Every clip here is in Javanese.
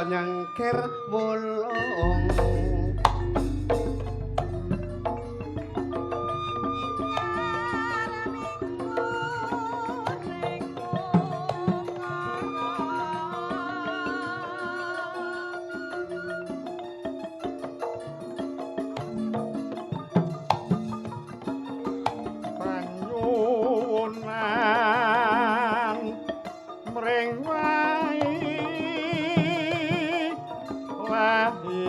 Nyengkir wulung. Panyuwunan mring wae lahi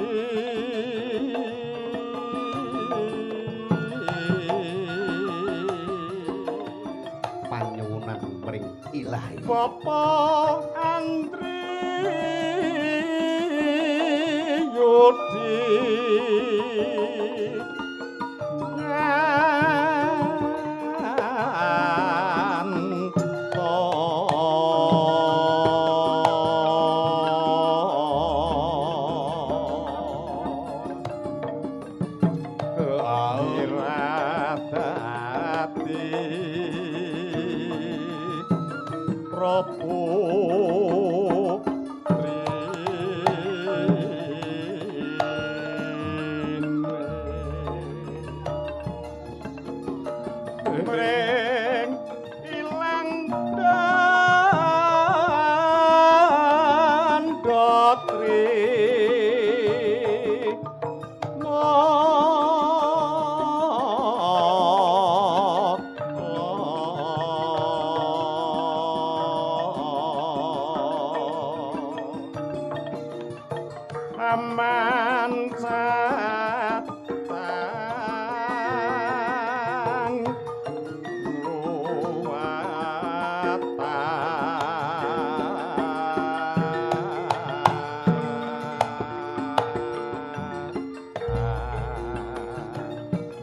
Panyuwunan mring ilahi. Bapa Andri Yudi Prabu Mring ilang dandotri Aman satang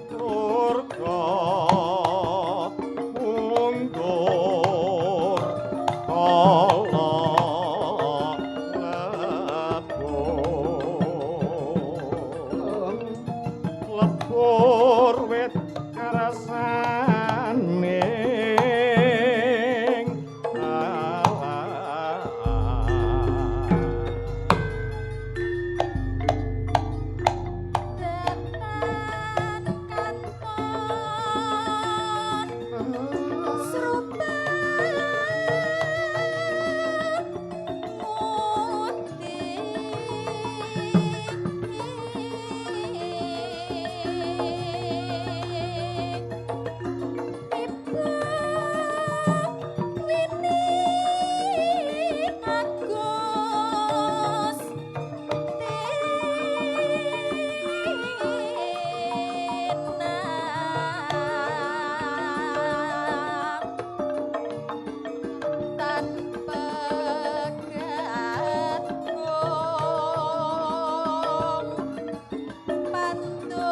Turga mundur kala lebur wit karasaning alas. Tetan kanton srupet muti Ibu wini agus tinam tan pegat pandongane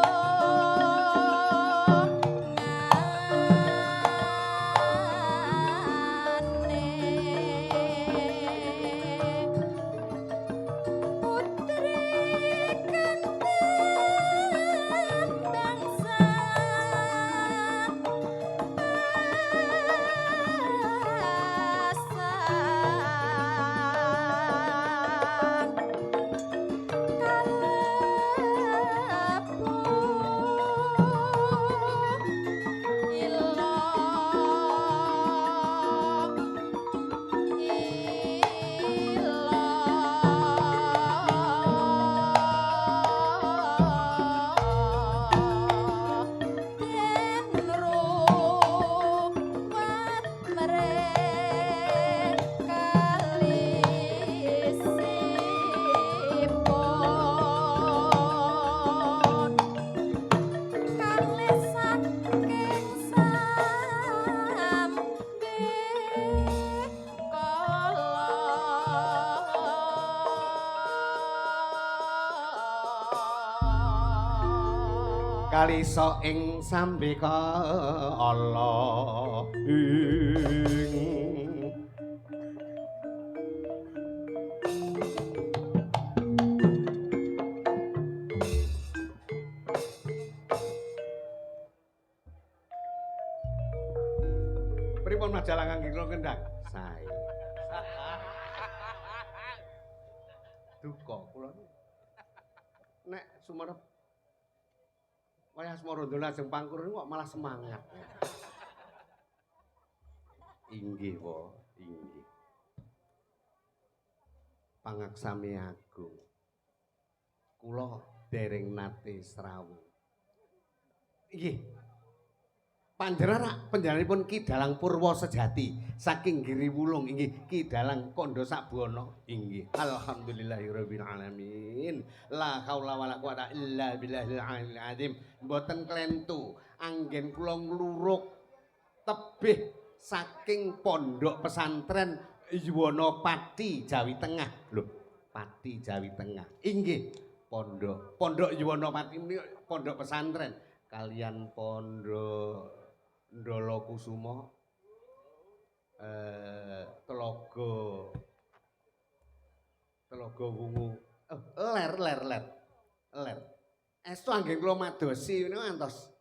putri kenteng bangsa pasan kalebu ilok ilok den ruwat mrek kalisipun kalih saking sambe kala. Kalisa ing sambekala ing Pripun majalah kangge kula kendang? Sae. Duka kula nek sumerep wayah Asmarondo lajeng pangkur niku kok malah semangat. Inggih, wa, inggih. Pangaksami agung. Kula dereng nate srawung. Inggih. Panjenengan panjenenganipun Ki Dalang Purwa sejati saking Giriwulung inggih Ki Dalang Kandha Sabuana inggih. Alhamdulillahirabbil alamin. La haula wala quwata illa billahil aliyil azim. Mboten klentu anggen kula ngluruk tebih saking pondok pesantren Yuwana Pati Jawi Tengah. Lho, Pati Jawi Tengah. Inggih, pondok. Pondok Yuwana Pati menika pondok pesantren kalian pondok Ndala Kusuma Telaga Telaga Wungu. Oh, ler ler ler. Ler. Estu anggen kula madosi menika ngantos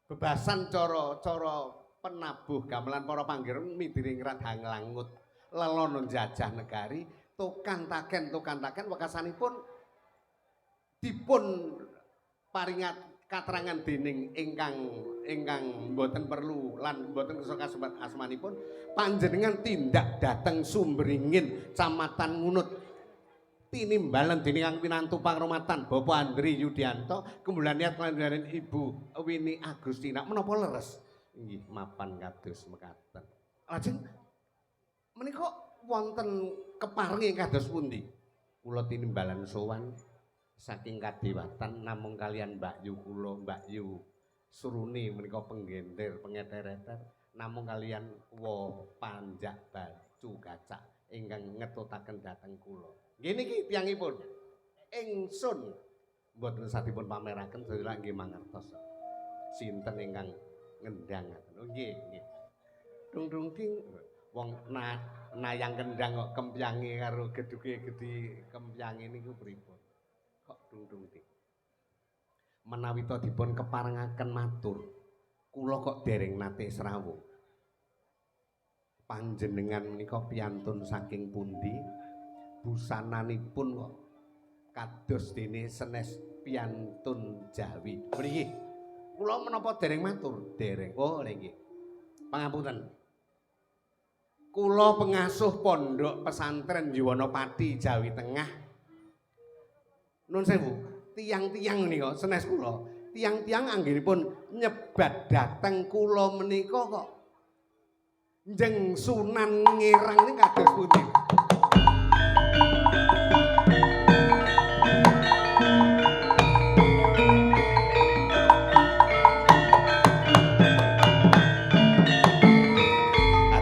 bebasan cara-cara penabuh gamelan para panggir midiri ngrat hanglangut lelono njajah negari tokan taken wekasanipun dipun paringat katerangan dening ingkang ingkang mboten perlu lan mboten kersa kasebat asmanipun panjenengan tindak dhateng Sumberingin Camatan Ngunut tinimbalan dening kang pinantu pangromatan Bapak Andri Yudianto kembulan niat kaliyan Ibu Wini Agustina menapa leres inggih mapan kados mekaten. Lajeng menika wonten keparengi kados pundi? Kula tinimbalan sowan saking kadewatan namung kalian Mbak Yu kula Mbak Yu Suruni menika penggender pengeter-eter namung kalian wa panjak bacu gacak ingkang ngetutaken dhateng kula. Nggih niki tiyangipun. Ingsun mboten sadipun pameraken sedaya nggih mangertos. Sinten ingkang ngendhang ngaten. Oh nggih, nggih. Dung dung ding wong nayang kendang kok kempyange karo geduke gedhi kempyange niku pripun? Kok dung dung ding. Menawi to dipun keparengaken matur, kula kok dereng nate srawung. Panjenengan menika piyantun saking pundi? Busananipun kok kados dene senes piyantun Jawi. Mriki kula menapa dereng matur? Dereng. Oh, nggih. Pangapunten. Kula pengasuh pondok pesantren Yuwana Pati Jawi Tengah. Nun sewu, tiang-tiang menika senes kula, tiang-tiang anggenipun nyebat dhateng kula menika kok Njeng Sunan Ngirang niku kados pundi?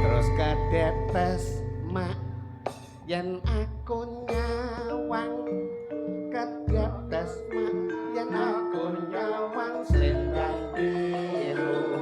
Terus kedetes mak yen aku nyawang, kedetes mak yen aku nyawang selendang biru.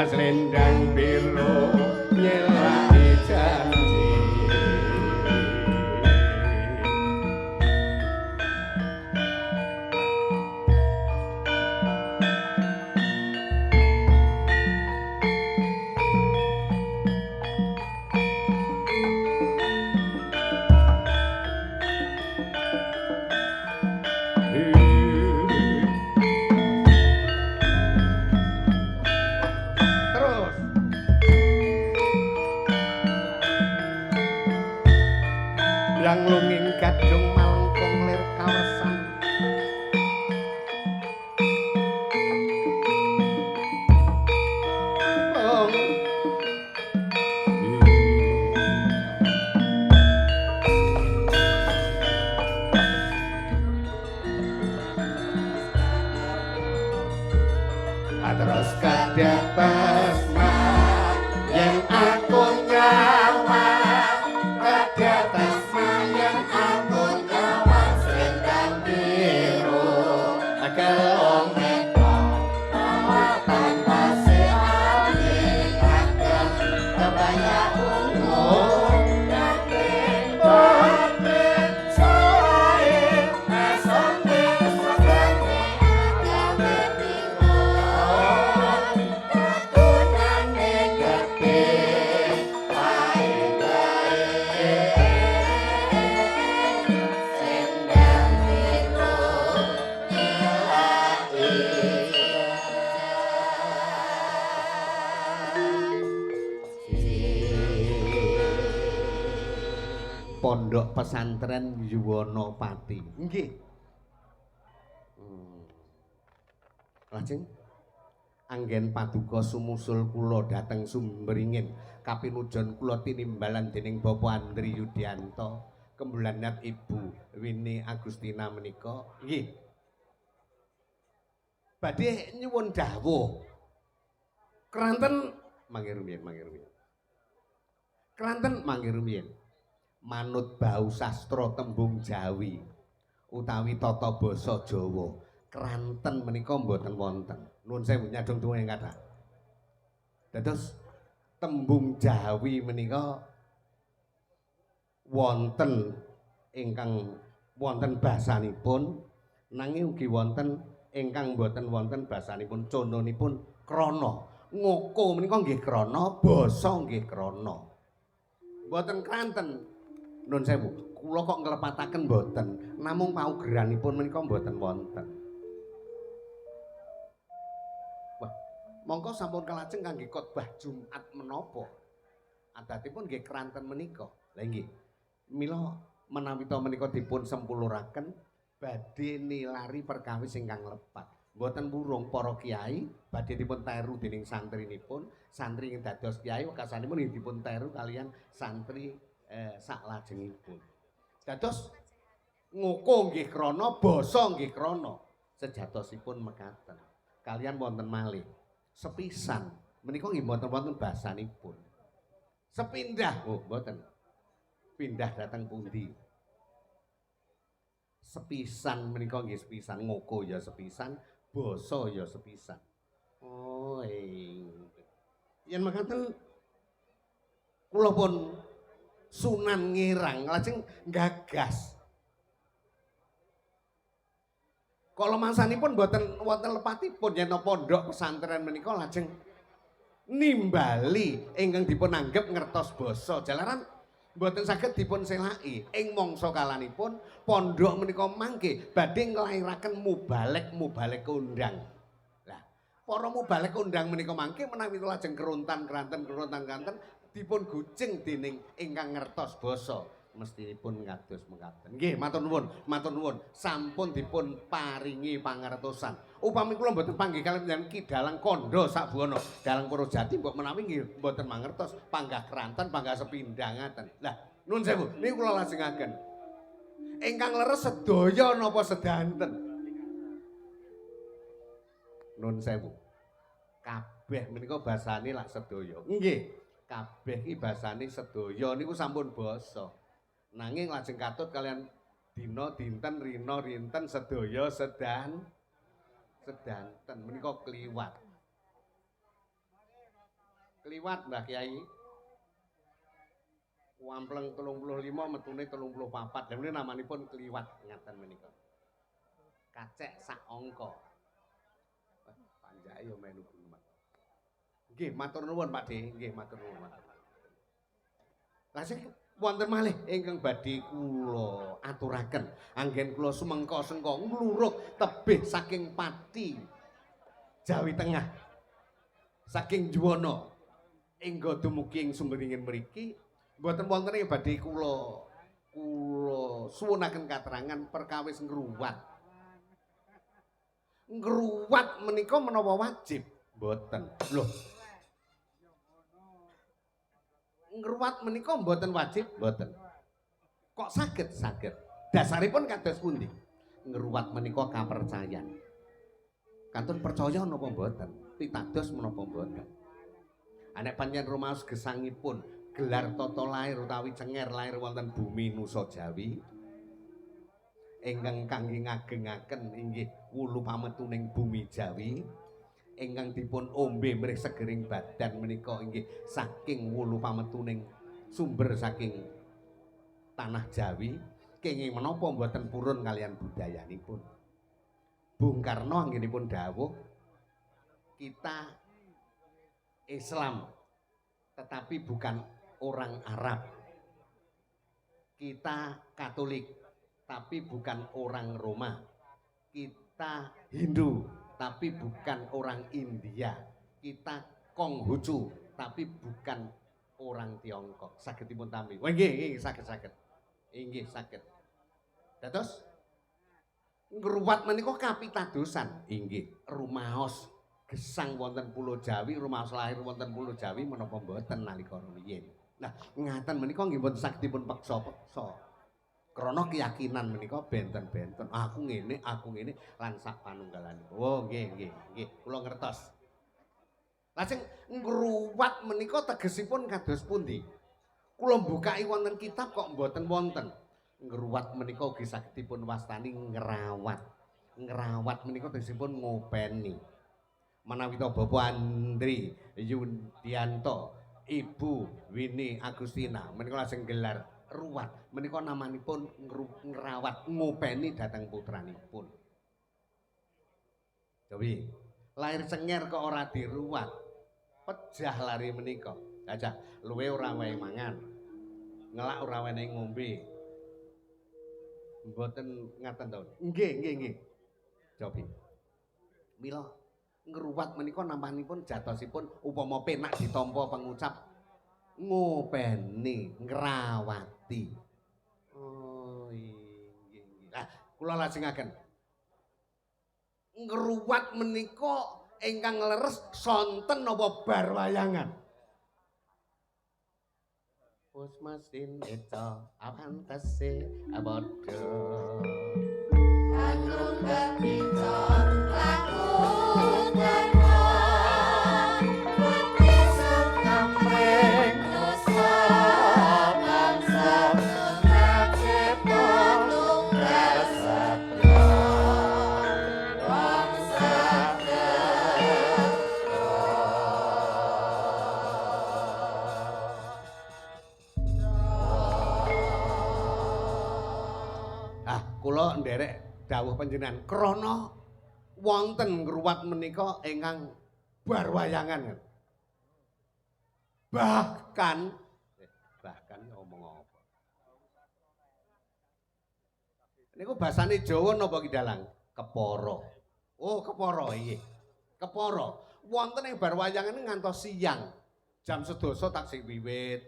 Selendang biru nyelaki janji. Terus. Yang lunging gadung malengkung lir kawesan. Bong. Terus kedetes mak yen aku nyawang, kedetes mak yen aku Pondok Pesantren Yuwono Pati. Nggih. Lajeng anggen paduka sumusul kula dhateng Sumberingin kapinujon kula tinimbalan dening Bapak Andri Yudianto kembulanat Ibu Wini Agustina menika. Nggih. Badhe nyuwun dawuh. Kranten mangke rumiyin, mangke rumiyin. Kranten mangke rumiyin. Manut bau sastra tembung Jawi utawi tata basa Jawa, kranten menika mboten wonten. Nuwun sewu nyadong tuwa ing kathah. Dados tembung Jawi menika wonten ingkang wonten basanipun, nanging ugi wonten ingkang mboten wonten basanipun. Contonipun krana. Ngoko menika nggih krana, basa nggih krana. Mboten kranten. Nun sewu, kula kok nglepataken mboten, namung paugeranipun menika mboten wonten. Wah, mongko sampun kalajeng kangge khotbah Jumat menapa? Adatipun nggih kranten menika. Lha nggih. Mila menawi ta menika dipun sempuluraken badhe nilari perkawis ingkang lepat. Mboten purung para kiai badhe dipun teru dening santrinipun, santri ing dados kiai wekasanipun nggih dipun teru kalian santri saklajengipun. Dados ngoko nggih krana, basa nggih krana, sejatosipun mekaten. Kalian wonten malih sepisan menika nggih mboten wonten basanipun. Sepindah, oh mboten. Pindah dhateng pundi? Sepisan menika nggih sepisan, ngoko ya sepisan, basa ya sepisan. Oh, yen mekaten kula pun Sunan Ngirang lajeng gagas. Kala masanipun mboten wonten lepatipun yen pondok pesantren menika lajeng nimbali ingkang dipun anggep ngertos basa. Jalaran mboten saged dipun selaki. Ing mangsa kalanipun pondok menika mangke badhe nglairaken mubalek-mubalek kondang. Lah, para mubalek kondang menika mangke menawi lajeng keruntan keranten keruntan keranten dipun gucing dening ingkang ngertos basa mestinipun kados mekaten. Nggih, matur nuwun, matur nuwun. Sampun dipun paringi pangertosan. Upami kula mboten panggih kaliyan Ki Dalang Kandha Sakbuwana, Dalang Purwojati mbok menawi nggih mboten mangertos panggah keranten, panggah sepindhah ngaten. Lah, nuwun sewu, niku kula lajengaken. Ingkang leres sedaya napa sedanten? Nuwun sewu. Kabeh menika basane lak sedaya. Nggih. Kabeh iki basane sedaya niku sampun basa. Nanging lajeng katut kalian dina dinten rina rinten sedaya sedanten menika kliwat. Kliwat Mbah Kyai. Wampleng 35 metune 34. Lha menika namanipun kliwat ngaten menika. Kacek sak angka. Wah, panjake yo melu guneman. Nggih, matur nuwun Pak De, nggih matur nuwun. Lajeng wonten malih ingkang badhe kula aturaken. Anggen kula sumengka-sengka ngluruk tebih saking Pati Jawi Tengah. Saking Juwana ingga dumugi ing Sumberingin mriki mboten wonten ing badhe kula suwunaken katerangan perkawis ngruwat. Ngruwat menika menapa wajib? Mboten. Lho. Ngruwat menika mboten wajib? Mboten. Kok saged? Saged. Dasaripun kados pundi? Ngruwat menika kapercayan. Kantun percaya napa mboten? Pitados menapa mboten? Anek pancen rumaos gesangipun gelar tata lair utawi cenger lair wonten bumi Nusa Jawi ingkang kangge ngagengaken inggih wulu pametuning bumi Jawi Ingkang dipun ombe mrih segering badan menika inggih saking wulu pametuning sumber saking tanah Jawi, kenging menapa mboten purun kalian budayanipun. Bung Karno anggenipun dawuh, kita Islam tetapi bukan orang Arab. Kita Katolik tapi bukan orang Roma. Kita Hindu tapi bukan orang India. Kita Konghucu tapi bukan orang Tiongkok. Saged dipun tampi? Wah, nggih, nggih, saged-saged. Inggih, saged. Dados ngruwat menika kapitadosan. Inggih, rumaos gesang wonten Pulo Jawi, rumaos lahir wonten Pulo Jawi menapa mboten nalika rumiyin. Nah, ngaten menika nggih mboten saged dipun peksa-peksa. Krana keyakinan menika benten-benten. Aku ngene lan sak panunggalanipun. Oh, nggih, nggih, nggih, kula ngertos. Lajeng ngruwat menika tegesipun kados pundi? Kula mbukaki wonten kitab kok mboten wonten. Ngruwat menika ugi saged dipun wastani ngrawat. Ngrawat menika tegesipun ngopeni. Menawi to Bapak Andri Yundianto, Ibu Wini Agustina menika lajeng gelar ruwat menika namanipun ngrawat, ngopeni dhateng putranipun. Jawi, lahir cenger kok ora diruwat. Pejah lari menika. Aja luwe ora wae mangan. Ngelak ora wenehi ngombe. Mboten ngaten to. Nggih, nggih, nggih. Cobi. Mila ngruwat menika nampanipun jatosipun upama penak ditampa pengucap ngopeni, ngrawati. Oh, inggih, nggih. Lah, kula lajengaken. Ngruwat menika ingkang leres sonten napa bar wayangan? Wis mesin eca apantese padha. Anggrung kepica laku dharma putri Kamring nusa bangsa cipta prasetya wangsa. Ah, kula nderek dawuh panjenengan krana wonten ngruwat menika ingkang bar wayangan. Bahkan bahkan ngomong apa? Niku basane Jawa napa ki dalang? Kepara. Oh, kepara nggih. Kepara. Wonten ing bar wayangan ngantos siang. Jam 11 taksih wiwit.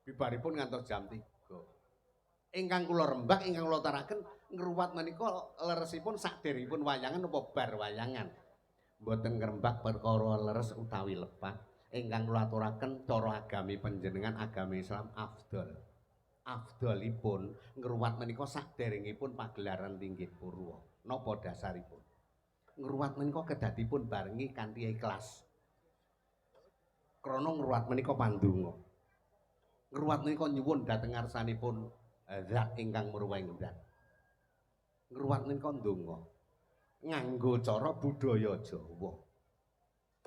Bibaripun ngantos jam 3. Ingkang kula rembak, ingkang kula utaraken, ngruwat menika leresipun sakderengipun wayangan napa bar wayangan? Mboten ngrembak perkara leres utawi lepat. Ingkang kula aturaken, cara agami panjenengan, agami Islam afdol. Afdolipun ngruwat menika sakderengipun pagelaran linggih purwa. Napa dasaripun? Ngruwat menika kedadipun barengi kanthi ikhlas. Krana ngruwat menika pandonga. Ngruwat menika nyuwun dhateng ngarsanipun zat ingkang murweng zat. Ngruwat menika ndonga nganggo cara budaya Jawa.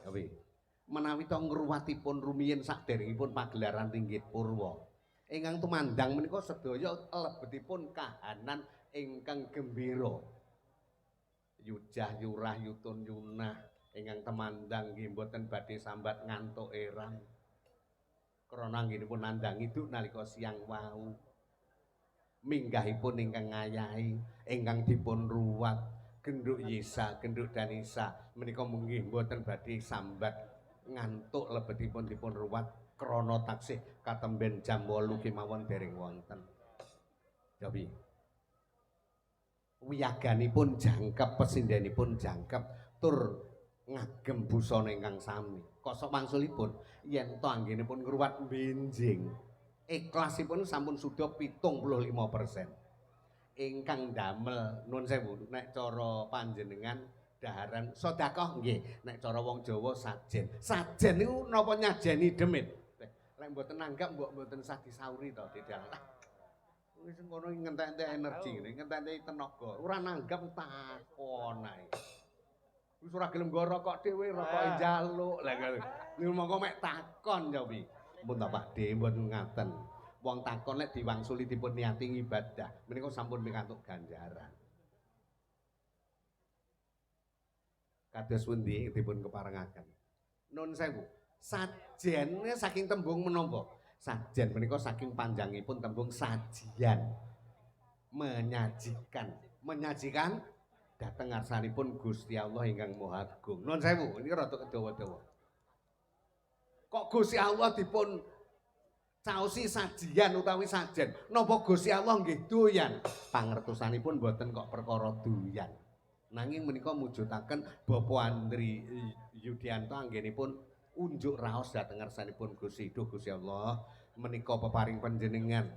Gawe menawi to ngruwatipun rumiyin saderengipun pagelaran linggih purwa. Ingkang tumandang menika sedaya lebetipun kahanan ingkang gembira. Yujah yurah yutun yunah ingkang temandang nggih mboten badhe sambat ngantuk erang. Krana anggenipun nandhang iduk nalika siang wau. Minggahipun ingkang ngayahi, ingkang dipun ruwat, genduk Yesa, genduk Danisa menika munggih mboten badhe sambat ngantuk lebetipun dipun ruwat krana taksih katemben jam 8 kemawon dereng wonten. Jawi. Wiyaganipun jangkep, pesindhenipun jangkep tur ngagem busana ingkang sami. Kosok wangsulipun yen to anggenipun ngruwat benjing, ikhlasipun sampun suda 75%. Ingkang damel, nuwun sewu, nek cara panjenengan daharan sedekah nggih, nek cara wong Jawa sajen. Sajen niku napa nyajeni demit? Lek mboten nanggap mbok mboten sah disauri to didalang. Wis ngono ngentek-entek energi ngene, ngentek-entek tenaga. Ora nanggap takon ae. Wis ora gelem nggo rokok dhewe, rokoke njaluk. Lah niku monggo mek takon ya wi. Mpun ta Pak De, mboten ngaten. Wong takon lek diwangsuli dipun niati ngibadah, menika sampun pikantuk ganjaran. Kados pundi dipun keparengaken. Nun sewu. Sajen saking tembung menapa? Sajen menika saking panjangipun tembung sajian. Menyajikan, menyajikan dhateng ngarsanipun Gusti Allah ingkang Maha Agung. Nun sewu, niki rada kedawa-dawa. Kok Gusti Allah dipun caosi sajian utawi sajen? Napa Gusti Allah nggih doyan? Pangertosanipun mboten kok perkara doyan. Nanging menika mujudaken Bapak Andri Yudianto anggenipun unjuk raos dhateng ngarsanipun Gusti. Duh Gusti Allah, menika peparing panjenengan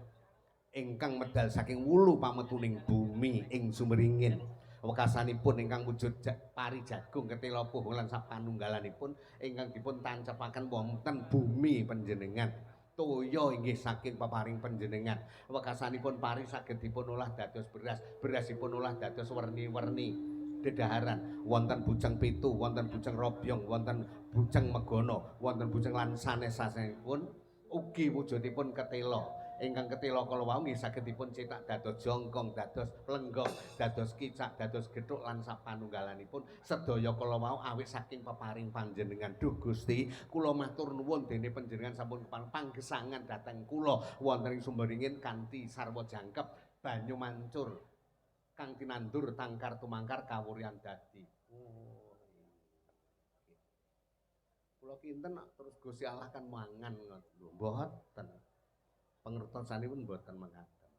ingkang medal saking wulu pametuning bumi ing Sumberingin. Wekasanipun ingkang wujud pari jagung ketela puhung lan sapanunggalanipun ingkang dipun tancepaken wonten bumi panjenengan. Toya inggih saking peparing panjenengan. Wekasanipun pari saged dipun olah dados beras, berasipun olah dados werni-werni dedaharan. Wonten bujeng pitu, wonten bujeng robyong, wonten bujeng megono, wonten bujeng lan sanes-sanesipun ugi wujudipun ketela. Ingkang ketela kala wau nggih saged dipun cetak dados jongkong, dados lenggong, dados kicak, dados gethuk lan sapanunggalanipun sedaya kala wau awit saking peparing panjenengan. Duh Gusti, kula matur nuwun dene panjenengan sampun panggesangan dhateng kula wonten ing Sumberingin kanthi sarwa jangkep banyu mancur kang tinandur tangkar tumangkar kawuryan dadi. Oh. Kula kinten terus Gusti Allah kan mangan ngoten lho. Mboten. Pengertosanipun mboten mekaten.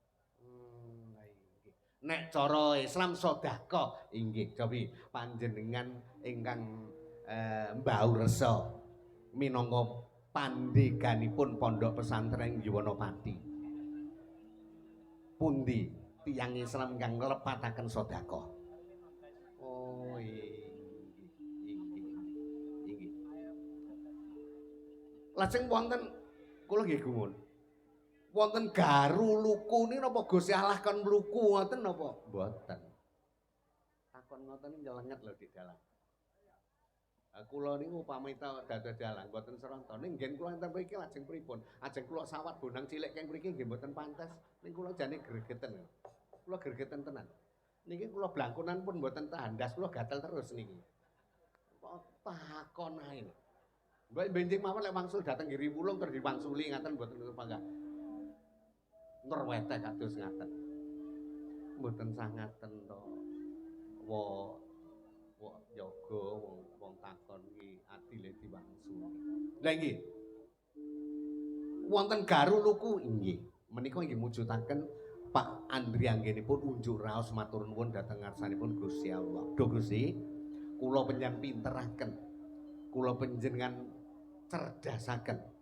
Nggih. Nek cara Islam sedekah inggih cobi panjenengan ingkang mbau resa minangka pandheganipun pondok pesantren Yuwanapati. Pundi tiyang Islam ingkang nglepataken sedekah? Oh inggih, inggih, inggih. Lajeng wonten kula nggih gumun. Wonten garu luku niki napa Gusti Allah kon mluku ngoten napa? Mboten. Takon ngoten niki nyelenget lho di dalam. Kula niku upami ta dados dalang mboten sranta. Ning nggen kula enten mriki lajeng pripun? Ajeng kula sawat bonang cilik keng mriki nggih mboten pantes. Ning kula jane gregeten. Kula gregeten tenan. Niki kula blangkonan pun mboten tahan, kula gatel terus niki. Kok takon ae. Mbok benjing mawon lek wangsul dateng Giri Wulung terus diwangsuli ngaten mboten panggah. Ngerwete kados ngaten. Mboten sangaten to. Wa yoga wong takon iki adile diwangsuli. Lah nggih. Wonten garu luku inggih. Menika inggih mujudaken Pak Andri anggenipun unjuk raos matur nuwun dhateng ngarsanipun Gusti Allah. Duh Gusti, kula panjenengan pinteraken. Kula panjenengan cerdasaken.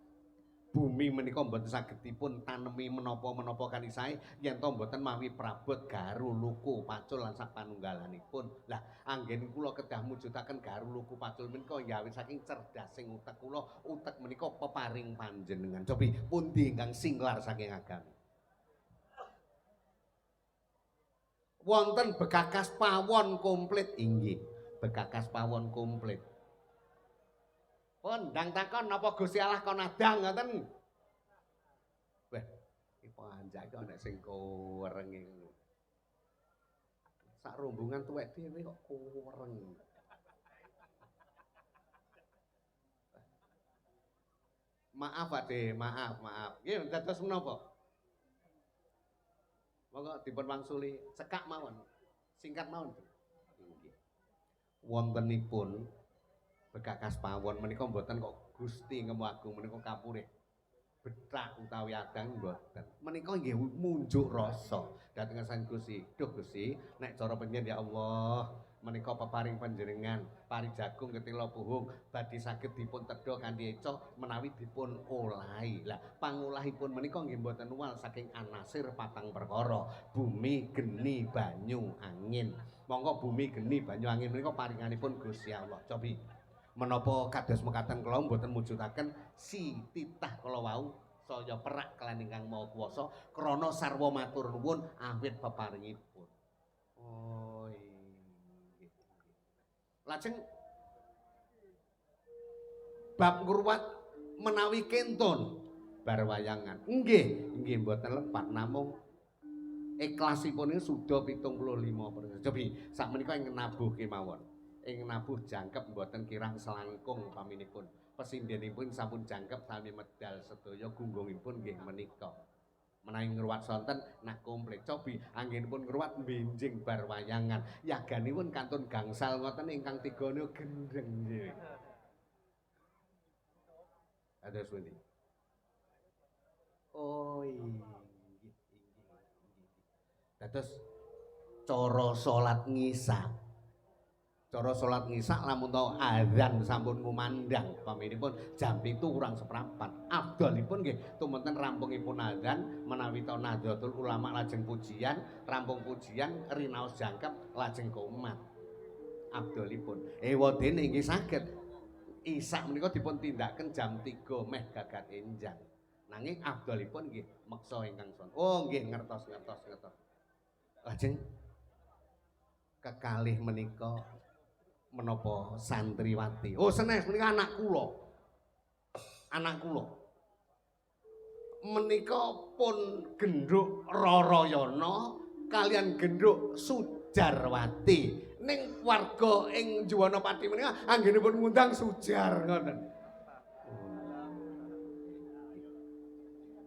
Bumi menika mboten saged dipun tanemi menapa-menapa kanisae yen to mboten mawi prabot garu luku pacul lan sapanunggalanipun. Lah anggen kula kedah mujudaken garu luku pacul menika ya awit saking cerdasing utek kula, utek menika peparing panjenengan. Cobi pundi ingkang singlar saking agami? Wonten bekakas pawon komplit inggih. Bekakas pawon komplit. Pun ndang takon napa Gusti Allah kon adang ngoten. Wah, iki panjang iki ana sing kuwereng iki. Sak rombongan tuwek dhewe kok kuwereng. Maaf Pak De, maaf, maaf. Nggih, dados menapa? Monggo dipun wangsuli cekak mawon. Singkat mawon. Nggih. Wontenipun bekakas pawon menika mboten kok Gusti Ngemu Agung menika kapurih bethak utawi adang mboten. Menika nggih munjuk rasa dhateng sang Gusti. Duh Gusti, nek cara panjenengan ya Allah, menika peparing panjenengan pari jagung ketela puhung badhe saged dipun tedha kanthi eca menawi dipun olahi. Lah pangolahipun menika nggih mboten uwal saking anasir patang perkara, bumi, geni, banyu, angin. Monggo bumi, geni, banyu, angin menika paringanipun Gusti Allah. Cobi menapa kados mekaten kula mboten mujudaken si titah kala wau saya perak kelan ingkang Maha Kuwasa krana sarwa matur nuwun awit peparingipun. Oh inggih. Lajeng Bab ngruwat menawi kentun bar wayangan. Nggih, nggih mboten lepat namung ikhlasipun niku suda 75%. Cobi sakmenika ing nabuh kemawon. Ing nabuh jangkep mboten kirang selangkung paminipun. Pesindhenipun sampun jangkep sami medal sedaya gunggungipun nggih menika. Menawi ngruwat sonten nak komplit. Cobi anggenipun ngruwat benjing bar wayangan. Yaganipun kantun gangsal ngoten ingkang tigane gendeng nggih. Dados pundi? Oh inggih, inggih, inggih. Dados cara salat ngisa. Cara salat ngisa lamun to azan sampun ngumandang paminipun jam 7 kurang seprapat. Afdhalipun nggih tumenten rampungipun azan menawi to Nahdlatul Ulama lajeng pujian, rampung pujian rinaos jangkep lajeng komat. Afdhalipun. Ewadene nggih saged. Isak menika dipun tindakaken jam 3 meh gagat enjang. Nanging afdhalipun nggih meksa ingkang son. Oh nggih ngertos ngertos ngertos. Lajeng kekalih menika menapa santriwati. Oh senes menika anak kula. Anak kula. Menika pun gendhuk Rarayana kalian gendhuk Sujarwati. Ning warga ing Juwanapati menika anggenipun ngundang Sujar ngoten.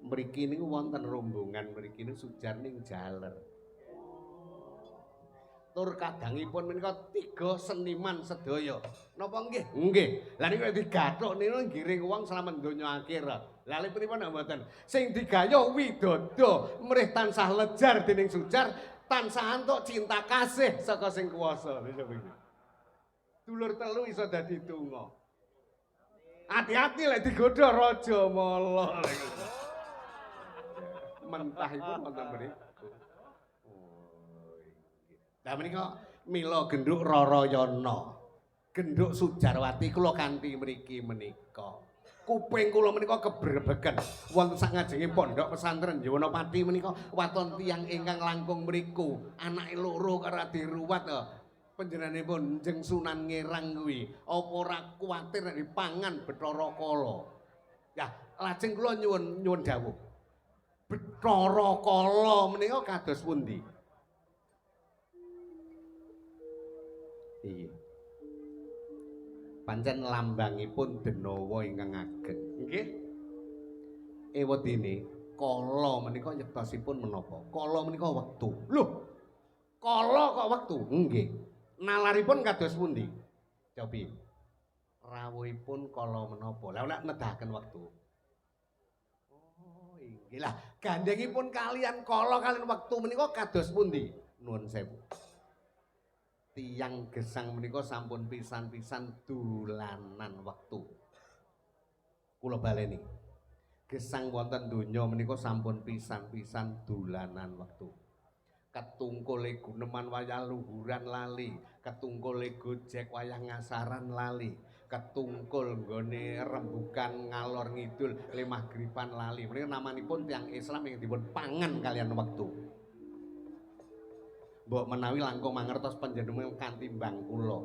Mriki niku wonten rombongan mriki niku Sujar ning jaler. Tur kadangipun menika tiga seniman sedaya. Napa nggih? Nggih. Lah niku nek digathuk niku ngiring wong slamet donya akhirat. Lah lha pripun nek mboten? Sing digayuh widodo mrih tansah lejar dening Sujar, tansah antuk cinta kasih saka sing kuwasa. Dulur telu iso dadi donga. Hati-hati lek digodha raja mala. Mentahipun wonten mriku. Lah menika mila gendhuk Rarayana. Gendhuk Sujarwati kula kanthi mriki menika. Kuping kula menika kebrebegen wonten sak ngajenge pondok pesantren Yuwanapati menika waton tiyang ingkang langkung mriku, anake loro karo diruwat to. Panjenenganipun Njeng Sunan Ngerang kuwi apa ora kuwatir nek dipangan Bathara Kala. Ya, lajeng kula nyuwun nyuwun dawuh. Bathara Kala menika kados pundi? Iya. Pancen lambangipun denawa ingkang ageng. Nggih. Ewadene kala menika yektosipun menapa? Kala menika wektu. Lho. Kala kok wektu? Nggih. Nalaripun kados pundi? Cobi. Rawuhipun kala menapa? Lah nek nedahaken wektu. Oh, inggih lah. Gandhengipun kalian kala kalian wektu menika kados pundi? Nuwun sewu. Tiyang gesang menika sampun pisan-pisan dolanan wektu. Kula baleni. Gesang wonten donya menika sampun pisan-pisan dolanan wektu. Ketungkule guneman wayah luhuran lali, ketungkule gojek wayah ngasaran lali, ketungkul nggone rembukan ngalor ngidul lemah gripan lali. Menika namanipun tiyang Islam ingkang dipun pangan kalian wektu. Mbok menawi langkung mangertos panjenengan kanthi mbang kula.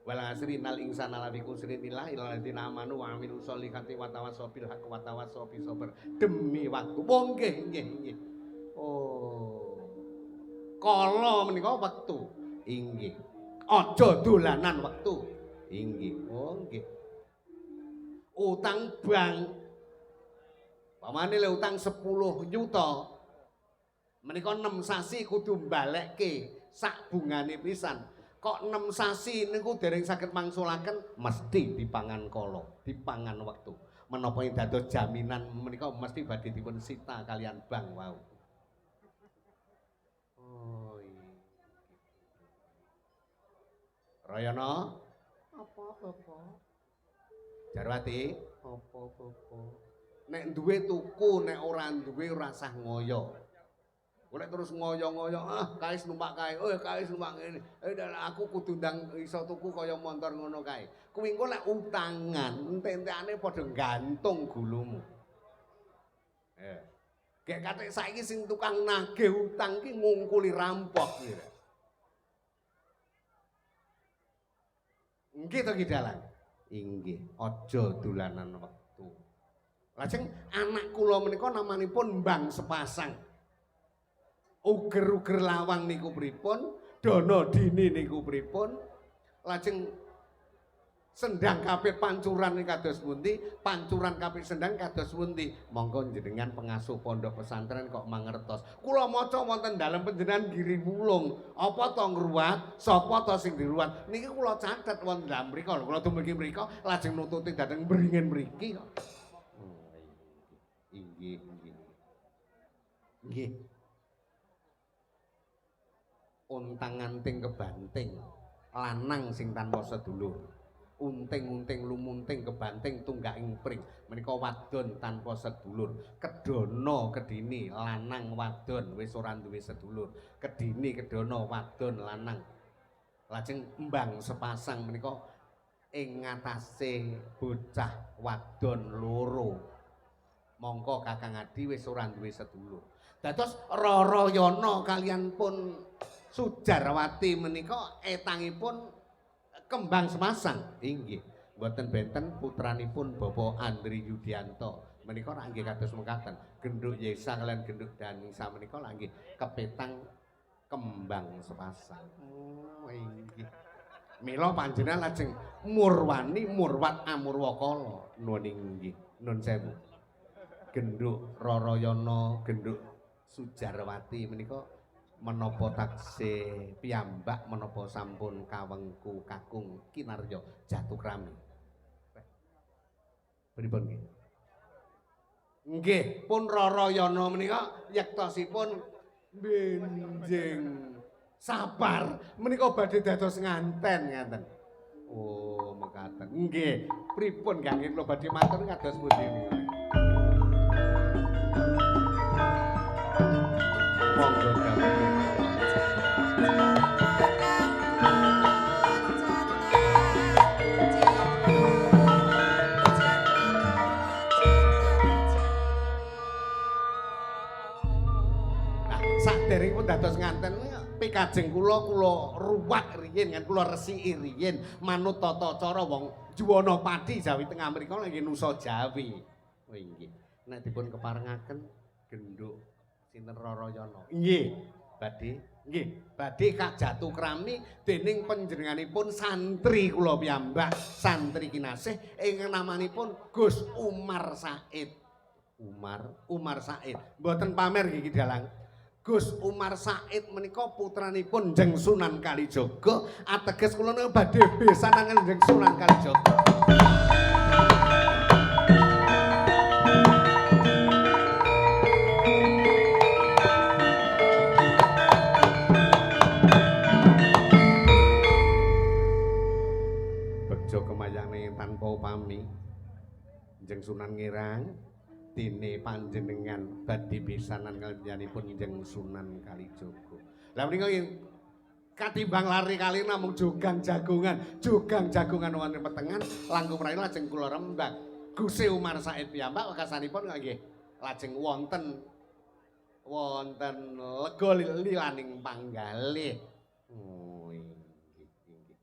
Wal asri innal insana lafi khusrin illa alladziina amanu wa amilus solihati wa tawassaw bil haqqi wa tawassaw bis sabr. Demi waktu. Oh nggih nggih nggih. Oh. Kala menika wektu. Inggih. Aja dolanan wektu. Inggih. Oh nggih. Utang bank. Pamane le utang 10 yuta. Menika 6 sasi kudu mbalekke sak bungane pisan. Kok 6 sasi niku dereng saged mangsulaken mesti dipangan kala, dipangan wektu. Menapa ing dados jaminan menika mesti badhe dipun sita kalian bank wau. Oh iya. Rayana, apa Bapak? Jarwati, apa Bapak? Nek duwe tuku, nek ora duwe ora sah ngoyo. Golek terus ngoyo-ngoyo, ah kae numpak kae, oh kae numpak ngene. Aku kudu ndang iso tuku kaya montor ngono kae. Kuwi engko lek utangan, entek-entekane padha gantung gulumu. Gek katik saiki sing tukang nagih utang ki ngungkuli rampok iki. Nggih to Ki Dalang. Inggih, aja dolanan wektu. Lajeng anak kula menika namanipun Mbang Sepasang. Uger-uger lawang niku pripun? Dono dini niku pripun? Lajeng sendang kapit pancuran niku kados pundi? Pancuran kapit sendang kados pundi? Monggo jenengan pengasuh pondok pesantren kok mangertos. Kula maca wonten dalem panjenengan Giri Wulung. Apa to ngruwat? Sapa to sing diruwat? Niki kula catet wonten dalem mriku. Kula dumugi mriku lajeng nututi dhateng mringin mriki kok. Inggih, inggih. Nggih. Ontang-anting kebanting, lanang sing tanpa sedulur. Unting-unting lumunting kebanting tunggaking pring. Menika wadon tanpa sedulur. Kedono kedini lanang wadon wis ora duwe sedulur. Kedini kedono wadon lanang. Lajeng Mbang Sepasang menika ing ngatasé bocah wadon loro. Mongko Kakang Adi wis ora duwe sedulur. Dados Rarayana kaliyan pun Sujarwati menika etangipun kembang semasang. Inggih, mboten benten putranipun Bapak Andri Yudianto menika rak nggih kados mekaten. Genduk Yesa kaliyan Genduk Danisa menika lak nggih kepetang kembang sepasang. Oh, inggih. Mila panjenengan lajeng murwani murwat amurwakala. Nuwun inggih, nun sewu. Genduk Rarayana, Genduk Sujarwati menika menapa taksih piyambak menapa sampun kawengku kakung kinarya jatukrami. Pripun nggih? Nggih, pun Rarayana menika yektosipun benjing sabar menika badhe dados nganten ngaten. Oh, mekaten. Nggih, pripun kangge kula badhe matur kados pundi menika? Monggo dawuh. Nah, saderengipun dados nganten pikajeng kula kula ruwat riyin kan kula resiki riyin manut tata cara wong Juwana Pati Jawi Tengah mriku lagi nusa Jawi. Oh inggih. Nek dipun keparengaken genduk sinten Rarayana. Nggih, badhe nggih, badhe kajatukrami dening panjenenganipun santri kula piyambak, santri kinasih ingkang namanipun Gus Umar Said. Umar Said. Mboten pamer nggih Ki Dalang. Gus Umar Said menika putranipun Jeng Sunan Kalijaga, ateges kula niku badhe besanan Jeng Sunan Kalijaga. Begjo kemayane tanpa upami Jeng Sunan ngirang dene panjenengan badhe pisanan kaliyanipun Jeng Sunan Kalijaga. Lah menika katimbang lari kali namung jogang jagongan, jogang jagongan wonten petengan langkung prayoga lajeng kula rembag. Gusti Umar Said piyambak wekasanipun nggih lajeng wonten wonten lega lilaning panggalih. Oh inggih inggih.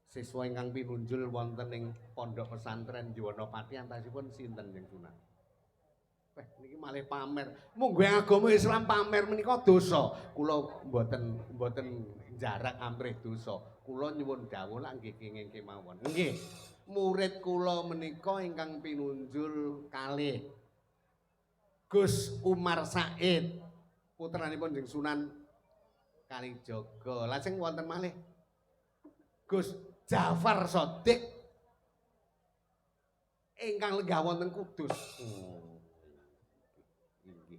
Siswa ingkang pinunjul wonten ing pondok pesantren Juwanapati antasipun sinten Jeng Sunan? Weh niki malih pamer. Munggo agama Islam pamer menika dosa. Kula mboten jarak amrih dosa. Kula nyuwun dawuh lak nggih kenging kemawon. Nggih. Murid kula menika ingkang pinunjul kalih Gus Umar Said putranipun Jeng Sunan Kalijaga. Lajeng wonten malih Gus Jafar Shodiq ingkang lenggah wonten Kudus. Inggih, inggih.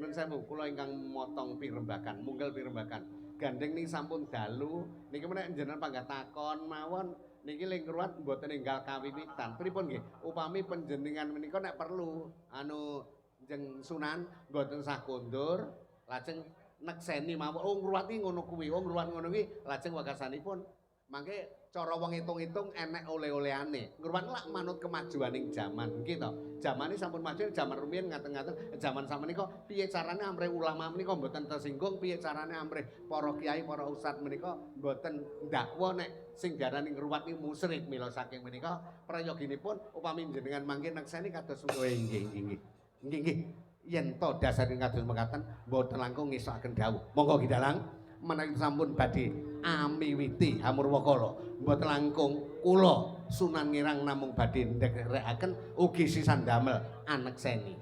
Nun sewu kula ingkang motong pirembakan, mungel pirembakan. Gandeng niki sampun dalu, niki menek njenengan panggah takon mawon niki ling ngruwat mboten enggal kawiwitan. Pripun nggih? Upami panjenengan menika nek perlu anu Jeng Sunan mboten sah kondur, lajeng nekseni mawon. Oh ngruwat iki ngono kuwi, oh ngruwat ngono kuwi, lajeng wekasanipun Mangke cara wong ngitung-ngitung enek oleh-olehane. Ngruwat lak manut kemajuaning jaman nggih to. Jamane sampun maju, jaman rumiyin ngaten-ngaten, jaman sakmenika piye carane amrih ulama menika mboten tersinggung, piye carane amrih para kiai, para ustad menika mboten ndakwa nek sing diarani ngruwat niku musyrik. Mila saking menika prayoginipun upami jenengan mangke nekseni kados nggih nggih nggih. Nggih nggih. Yen to dasare kados mekaten mboten langkung ngesokaken dawuh. Monggo Ki Dalang menawi sampun badhe amiwiti Hamurwakala mboten langkung kula Sunan Ngirang namung badhe ndherekaken ugi sisan damel anekseni.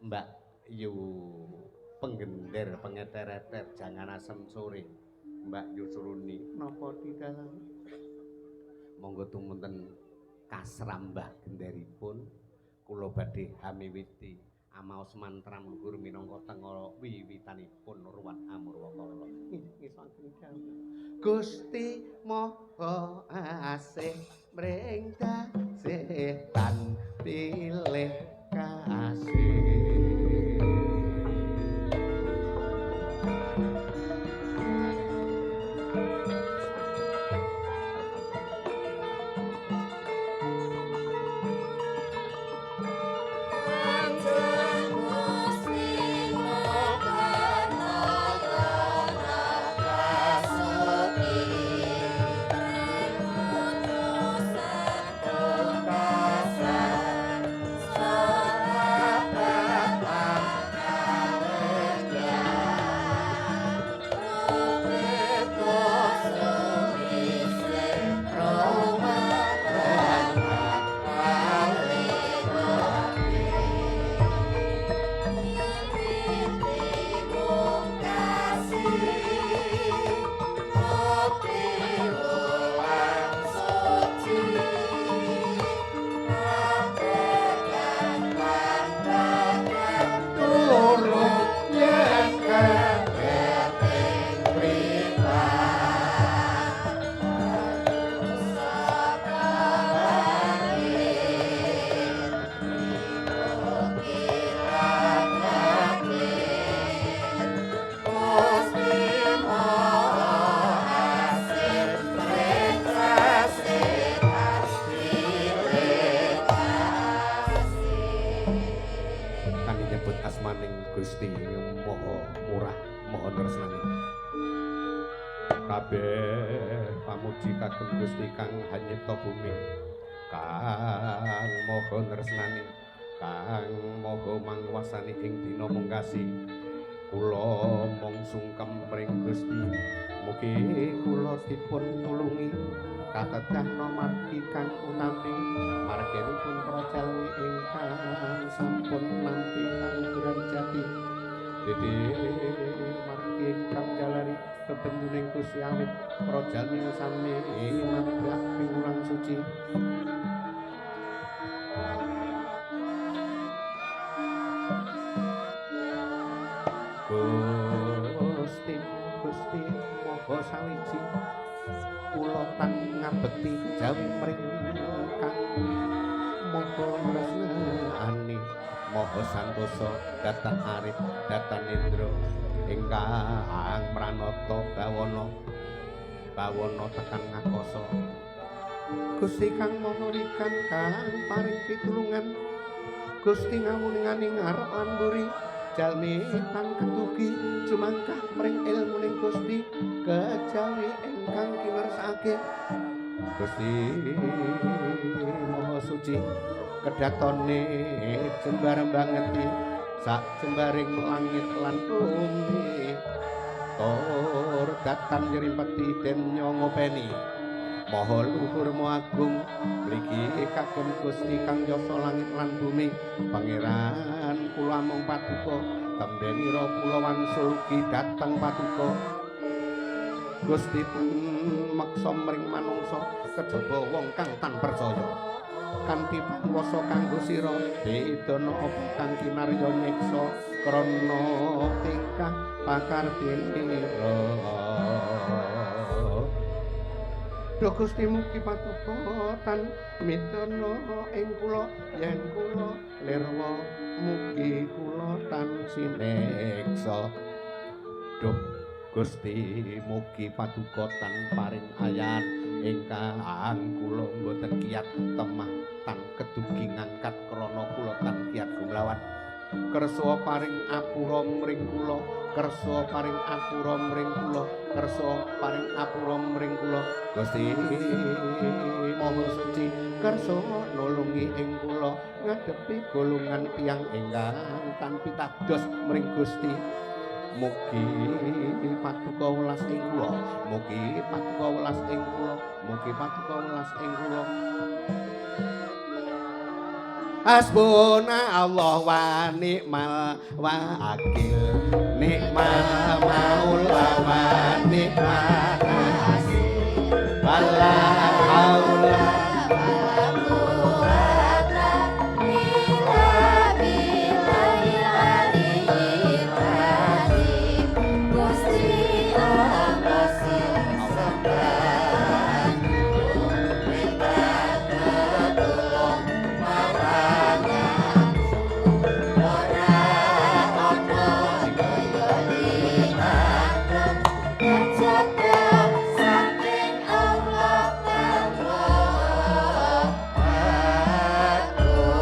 Mbak Yu penggender pengeter-eter jangan asem sore. Mbak Yu Suruni napa didalang? Monggo tumunten kasrambah genderipun kula badhe hamiwiti amaos mantra luhur minangka tengara wiwitanipun ruwat Amurwakala. Ngesaken dawuh. Gusti Maha Asih mring dasih tan pilih kasih. Kula mung sungkem mring Gusti mugi kula dipun tulungi katedah margi kang utami margenipun prajalmi ingkang sampun nampi kaluhuran jati dadi margi ingkang jalari bebenduning Gusti awit prajalmi sami mabrak piwulang suci. Gusti Gusti Maha Sawiji kula tan ngabekti kejawi mring kang maha tresnani maha santosa datan arif datan indra ingkang pranata bawana bawana tekan ngakasa. Gusti kang maha wikan kang paring pitulungan Gusti ngawuningani ngarep lan mburi jalmi tan ketugi jumangkah mring ilmuning Gusti kejawi ingkang kinersake. Gusti Maha Suci kedatone jembar bangeti sak jembaring langit lan bumi tur datan nyrimpeti den nyongopeni maha luhur maha agung mligi kagem Gusti kang yasa langit lan bumi. Pangeran kula mung paduka tembe nira kula wangsul ugi dhateng paduka Gusti meksa mring manungsa kejaba wong kang tan percaya kanthi panguwasa kanggo sira bedana apa kang kinarya nyiksa krana tingkah pakartinira. Duh Gusti mugi paduka tan midana ing kula yen kula lirwa mugi kula tan sineksa. Duh Gusti mugi paduka tan paring ayan Ingkang kula mboten kiat temah tan kedugi ngangkat krana kula tan kiat gumlawan. Kersa paring apura mring kula, kersa paring apura mring kula, kersa paring apura mring kula. Gusti Maha Suci kersa nulungi ing kula ngadepi golongan tiyang ingkang tan pitados mring Gusti. Mugi paduka welas ing kula, mugi paduka welas ing kula, mugi paduka welas ing kula. Hasbuna Allah wa ni'mal wakil, ni'mal maula wa ni'mal nasir, wala haula wala quwata illa billahil aliyyil azim. Gusti Allah sing sembahan, minta tulung marang ora ana kaya linantung kajaba saking Allah kang Maha Agung.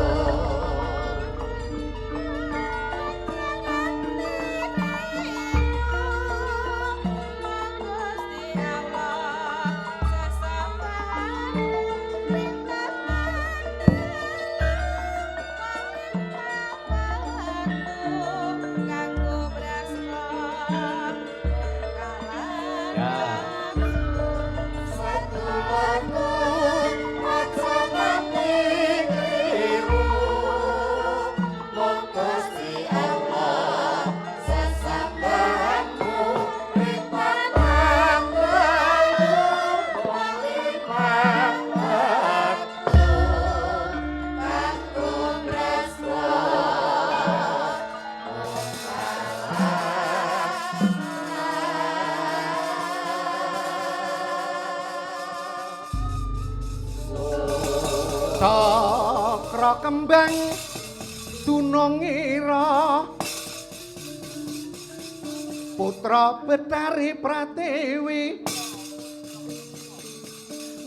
Gusti Allah sesembahan perintah kanggo brasma Ya. Sedulurku aja nganti kliru, mung Gusti Allah sesembahanmu ripatang telu wong limang wektu kanggo brasma. Cakra kembang dunungira putra Betari Pratiwi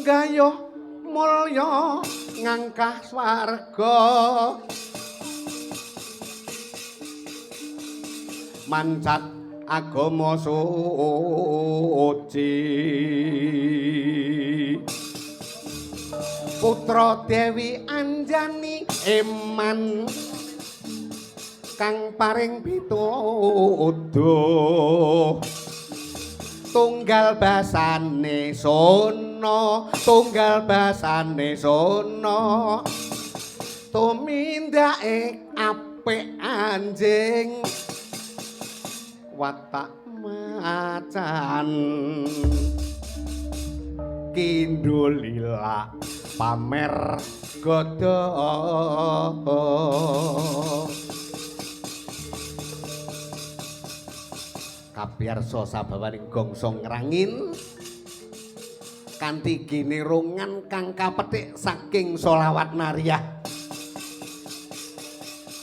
gayuh mulya ngangkah swarga mancat agama suci. Putra Dewi Anjani eman kang paring pituduh tunggal basane sono, tunggal basane sono, tumindake apik anjing watak macan kindulila pamer godha. Kapiyarsa sabawaning gongso ngrangin kanthi ginirungan kang kapethik saking sholawat nariyah.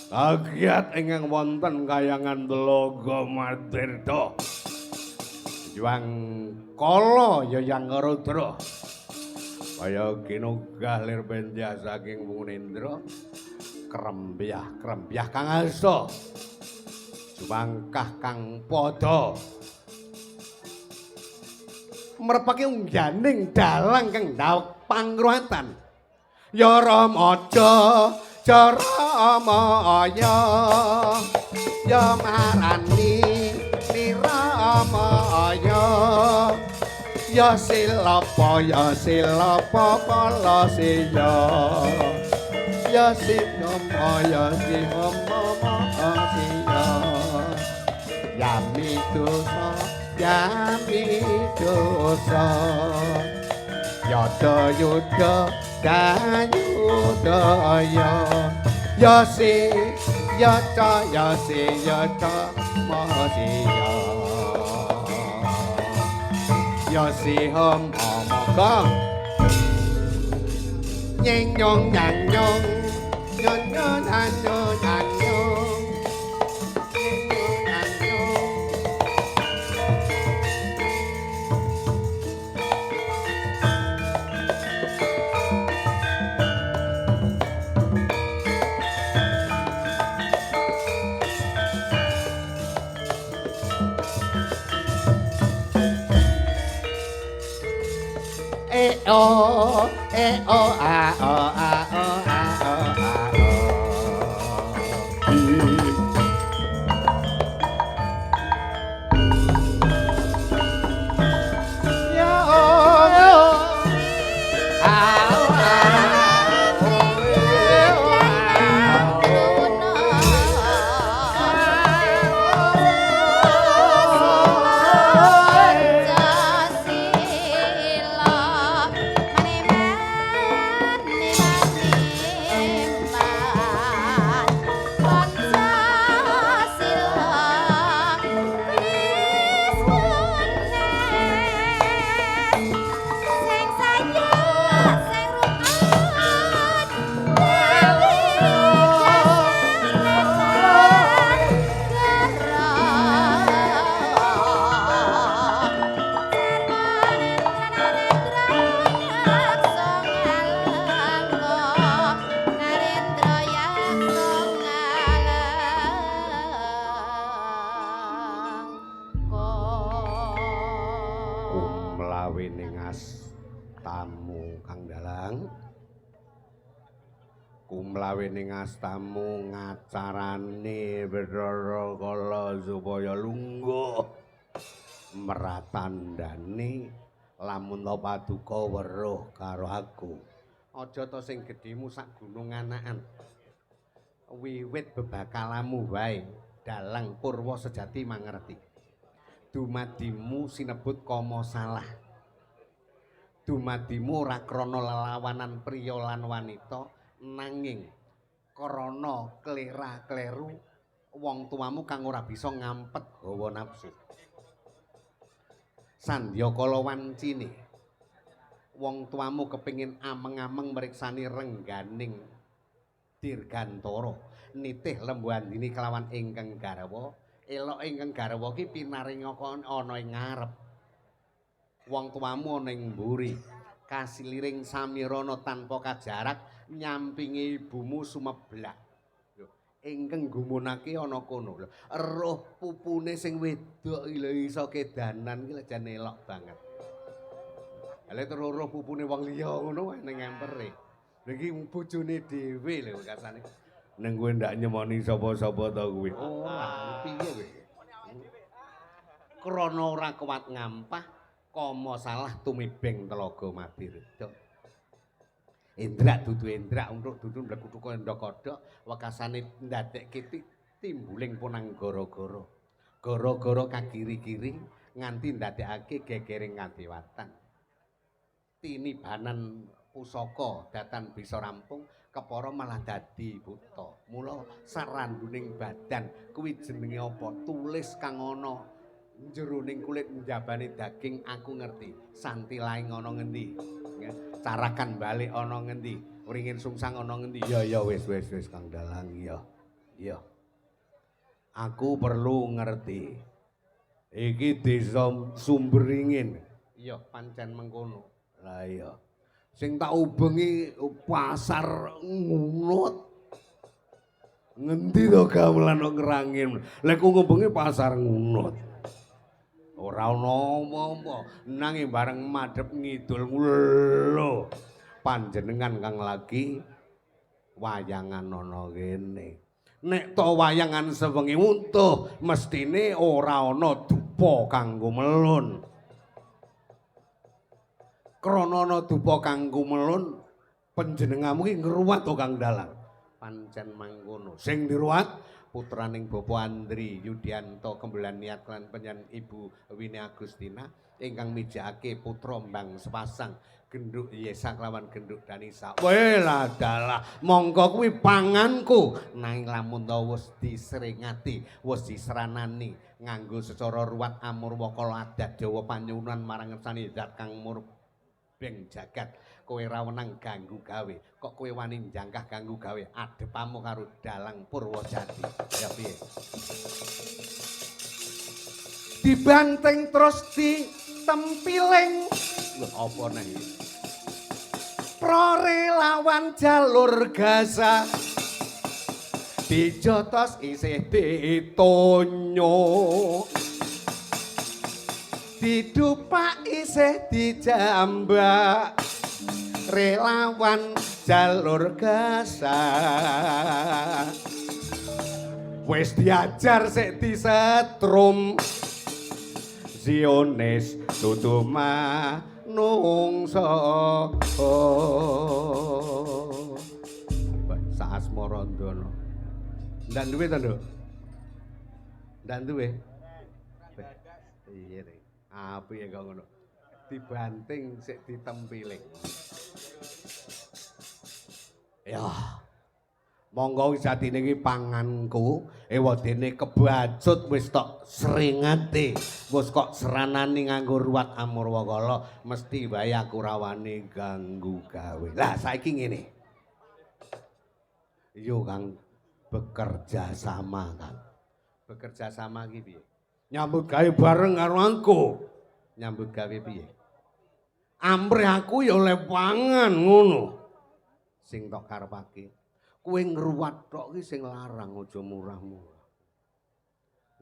Kagiat ingkang wonten kayangan Telaga Madirta. Juang kala yayang Rudra. Kaya kinugah lir benjah saking Munindra, krembyah-krembyah kang asa. Jumangkah kang padha. Merpake ungganing dalang kang ndhawek pangruwatan. Ya Ramaja, ja Ramaya, ya marani niramaya, ya silapa, ya silapa kala siya, ya sinama, ya sihama siya, yami dosa, yami dosa, yada yuda dayudaya, ya si ya ca, ya si ya ca ma si ya, ya si hom ma kong nyeng nyong nyang nyong nyon nyon an nyon an nyong nyeng nyong an nyong. o e o a o a o a o a o. Ya o a o a o e o a o. Kumlawe ning astamu Kang Dalang. Kumlawe ning astamu ngacarane Bathara Kala supaya lungguh meratandane lamun ta paduka weruh karo aku. Aja ta sing gedhemu sak gunung anakan. Wiwit bebakalamu wae dalang purwa sejati mangerti. Dumadimu sinebut kama salah. Dumadimu ora krana lelawanan priya lan wanita nanging krana klera-kleru wong tuamu kang ora bisa ngampet hawa nafsu. Sandya kala wancine wong tuamu kepingin ameng-ameng mriksani rengganing dirgantara nitih Lembu Andini kelawan ingkang garwa. Elok ingkang garwa ki pinaringaka ana ing ngarep. Wong tuamu ana ing mburi, kasiliring samirana tanpa kajarak nyampingi ibumu sumeblak. Lho, ingkang gumunake ana kono. Lho, eruh pupune sing wedok iki lho iso kedanan iki lho jan elok banget. Lha terus eruh pupune wong liya ngono ning empere. Lha iki bojone dhewe lho kasane. Neng kowe ndak nyemoni sapa-sapa ta kuwi. Ora, piye kowe? Krana ora kuat ngampah, kama salah tumibeng telaga Madirda. Endrak dudu endrak, untuk dudu mlekuthuk endhok kodhok, wekasane ndadekke timbuling punang gara-gara. Gara-gara kagiri-giri nganti ndadekake gegering kadewatan. Tinibanan pusaka datan bisa rampung kepara malah dadi buta. Mula saranduning badan kuwi jenenge apa? Tulis kang ana jroning kulit njabane daging aku ngerti. Santilaing ana ngendi? Carakan balik ana ngendi? Wringin sungsang ana ngendi? Ya ya wis wis wis Kang Dalang ya. Ya. Aku perlu ngerti. Iki desa Sumberingin. Iya pancen mengkono. Lah iya. Sing tak ubengi pasar Ngunut. Ngendi to gamelan kok ngerangin. Lek ku ngubengi pasar Ngunut. Ora ana apa-apa, nanging bareng madhep ngidul lho. Panjenengan kang lagi wayangan ana kene. Nek to wayangan sewengi untuh, mestine ora ana dupa kanggo melun. Krana ana dupa kanggo melun, panjenenganmu ki ngruwat to Kang Dalang. Pancen mangkono. Sing diruwat putraning Bapak Andri Yudianto kembelan niat lan penyan Ibu Wini Agustina ingkang mijakake putra mbang sepasang genduk Yesa kelawan genduk Danisa. Welah dalah mongko kuwi panganku. Nanging lamun ta wis disringati, wis diseranani nganggo secara ruwat amurwakala adat Jawa panyuwunan marang ngersani zat kang murbeng jagat. Kowe ra wenang ganggu gawe, kok kowe wani njangkah ganggu gawe adepamu karo Dalang Purwojati. Ya piye? Dibanting terus ditempiling. Lho apa neh iki? Prorelawan jalur Gaza dijotos isih ditonyo, didupak isih dijambak. Relawan Jalur Gaza. Wis diajar sik disetrum, Zionis dudu manungsa. Saasmarandana. Ndak duwe to, Nduk? Ndak duwe? Iya, Rek. Apik kok ngono. Dibanting sik ditempiling. Ya. Monggo jatine iki panganku, ewadene kebacut wis tok sringate, wis kok seranani nganggo ruwat Amurwakala, mesti wae aku rawani ganggu gawe. Lah saiki ngene. Yo Kang, bekerja sama Kang. Bekerja sama iki piye? Nyambut gawe bareng karo aku. Nyambut gawe piye? Amrih aku ya oleh pangan ngono. Sing tok karepake. Kowe ngruwat tok ki sing larang, aja murah-murah.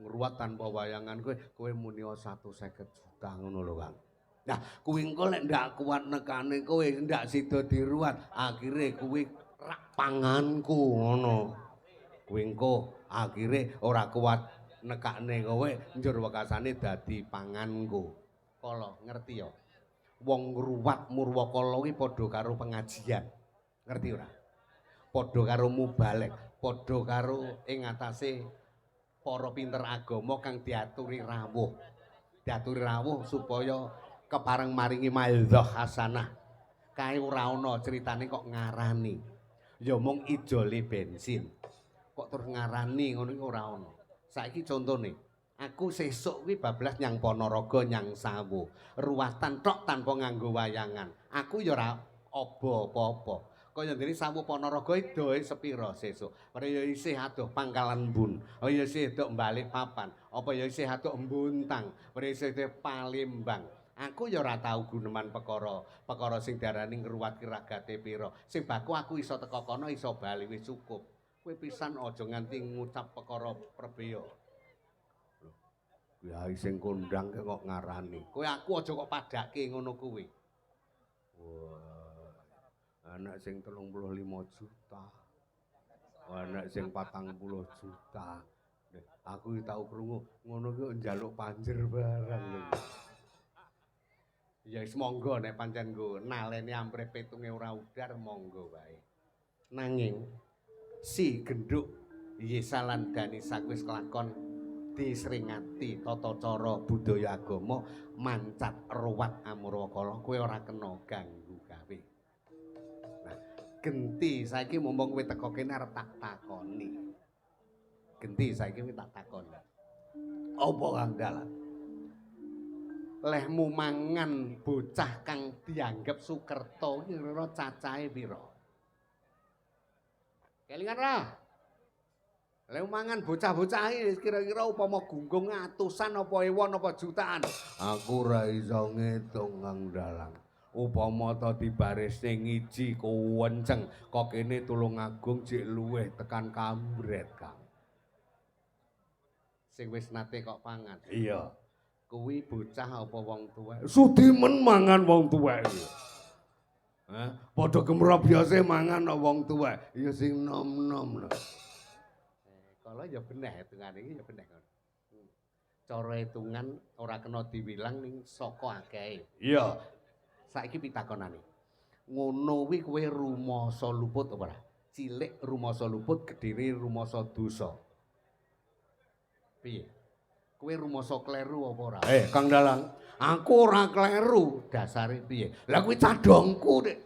Ngruwat tanpa wayangan kowe, kowe muni 150 juta ngono lho, Kang. Nah, kuwi engko lek ndak kuat nekane kowe, ndak sida diruwat, akhire kuwi rak panganku ngono. Kuwi engko akhire ora kuat nekakne kowe, njur wekasane dadi panganku. Kala ngerti ya? Wong ngruwat murwakala kuwi padha karo pengajian. Ngerti ora? Padha karo mubalek, padha karo ing atase para pinter agama kang diaturi rawuh. Diaturi rawuh supaya kepareng maringi maidhah hasanah. Kae ora ana critane kok ngarani. Ya mung ijole bensin. Kok terus ngarani ngono iki ora ana. Saiki contone, aku sesuk kuwi bablas nyang Ponorogo nyang Sawo. Ruwatan tok tanpa nganggo wayangan. Aku ya ora aba apa-apa. Kaya dene Sawo Ponorogo dohe sepira sesuk. Ora ya isih adoh Pangkalan Bun. Oh ya isih adoh Balikpapan. Apa ya isih adoh Buntang. Ora isih adoh Palembang. Aku ya ora tau guneman perkara, perkara sing diarani ngruwat ki ragate pira. Sing baku aku iso teko kono iso bali wis cukup. Kowe pisan aja nganti ngucap perkara prebeya. Lho, kiai sing kondang kok ngarani. Kowe aku aja kok padake ngono kuwi. Wah. Anak sing 35 juta. Anak sing 40 juta. Aku tau krungu ngono kuwi njaluk panjer barang lho. Ya wis monggo nek pancen nggo naleni amprih petunge ora udar monggo wae. Nanging si genduk Yesa lan Danisa wis kelakon disringati tata cara budaya agama mancat ruwat Amurwakala kowe ora kena ganggu gawe. Nah, genti saiki mumpung kowe teko kene arep tak takoni. Genti saiki kowe tak takoni. Apa Kang Dalang? Lehmu mangan bocah kang dianggep Sukerta iki kira cacahe pira? Kelingan ra? Lehmu mangan bocah-bocah iki kira-kira upama gunggung atusan apa ewon apa jutaan? Aku ora iso ngitung Kang Dalang. Upama ta dibarisne ngiji kuwenceng kok kene Tulungagung jek luwih tekan kambret Kang. Sing wis nate kok pangan. Iya. Kuwi bocah apa wong tuwek? Sudimen mangan wong tuwek iki. Hah? Padha gemrobyose mangan wong tuwek. Ya sing nom-nom lho. Kala ya beneh hitungane iki ya beneh ngono. Cara hitungan ora kena diwilang ning saka akehe. Iya. Saiki pitakonane. Ngono kuwi kowe rumasa luput apa ora? Cilik rumasa luput, gedene rumasa dosa. Piye? Kowe rumasa kleru apa ora? Kang Dalang, aku ora kleru. Dasare piye? Lah kuwi cadhongku, Dik.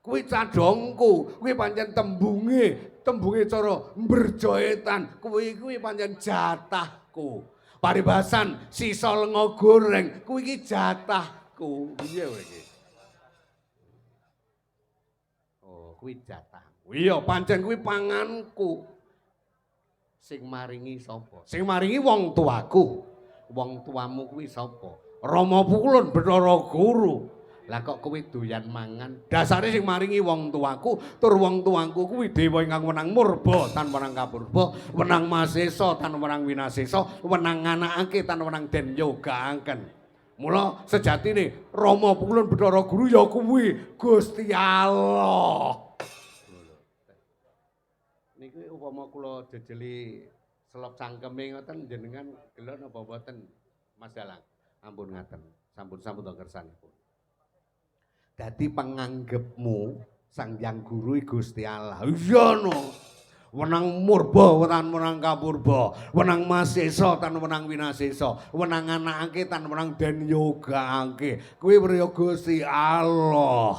Kuwi cadhongku, kuwi pancen tembunge, tembunge cara mberjoetan, kuwi kuwi pancen jatahku. Paribasan sisa lenga goreng, kuwi iki jatahku. Piye kowe iki? Oh, kuwi jatah. Iya, pancen kuwi panganku. Sing maringi sapa? Sing maringi wong tuaku. Wong tuamu kuwi sapa? Rama Pukulun Bathara Guru. Lah kok kowe doyan mangan? Dasare sing maringi wong tuaku, tur wong tuaku kuwi dewa ingkang wenang murba tan wenang kapurba, wenang masesa tan wenang winasesa, wenang nganakake tan wenang den yogaaken. Mula sejatine Rama Pulun Bathara Guru ya kuwi Gusti Allah. Niki upama kula jejeli selop cangkeme ngoten jenengan gelo napa mboten, Mas Dalang? Ampun ngaten. Sampun-sampun to kersanipun. Dadi penganggepmu Sang Hyang Guru Gusti Allah. Iya no. Wenang murba tan wenang kapurba, wenang masesa tan wenang winasesa, wenang anakake tan wenang den yogaake. Kuwi priya Gusti Allah.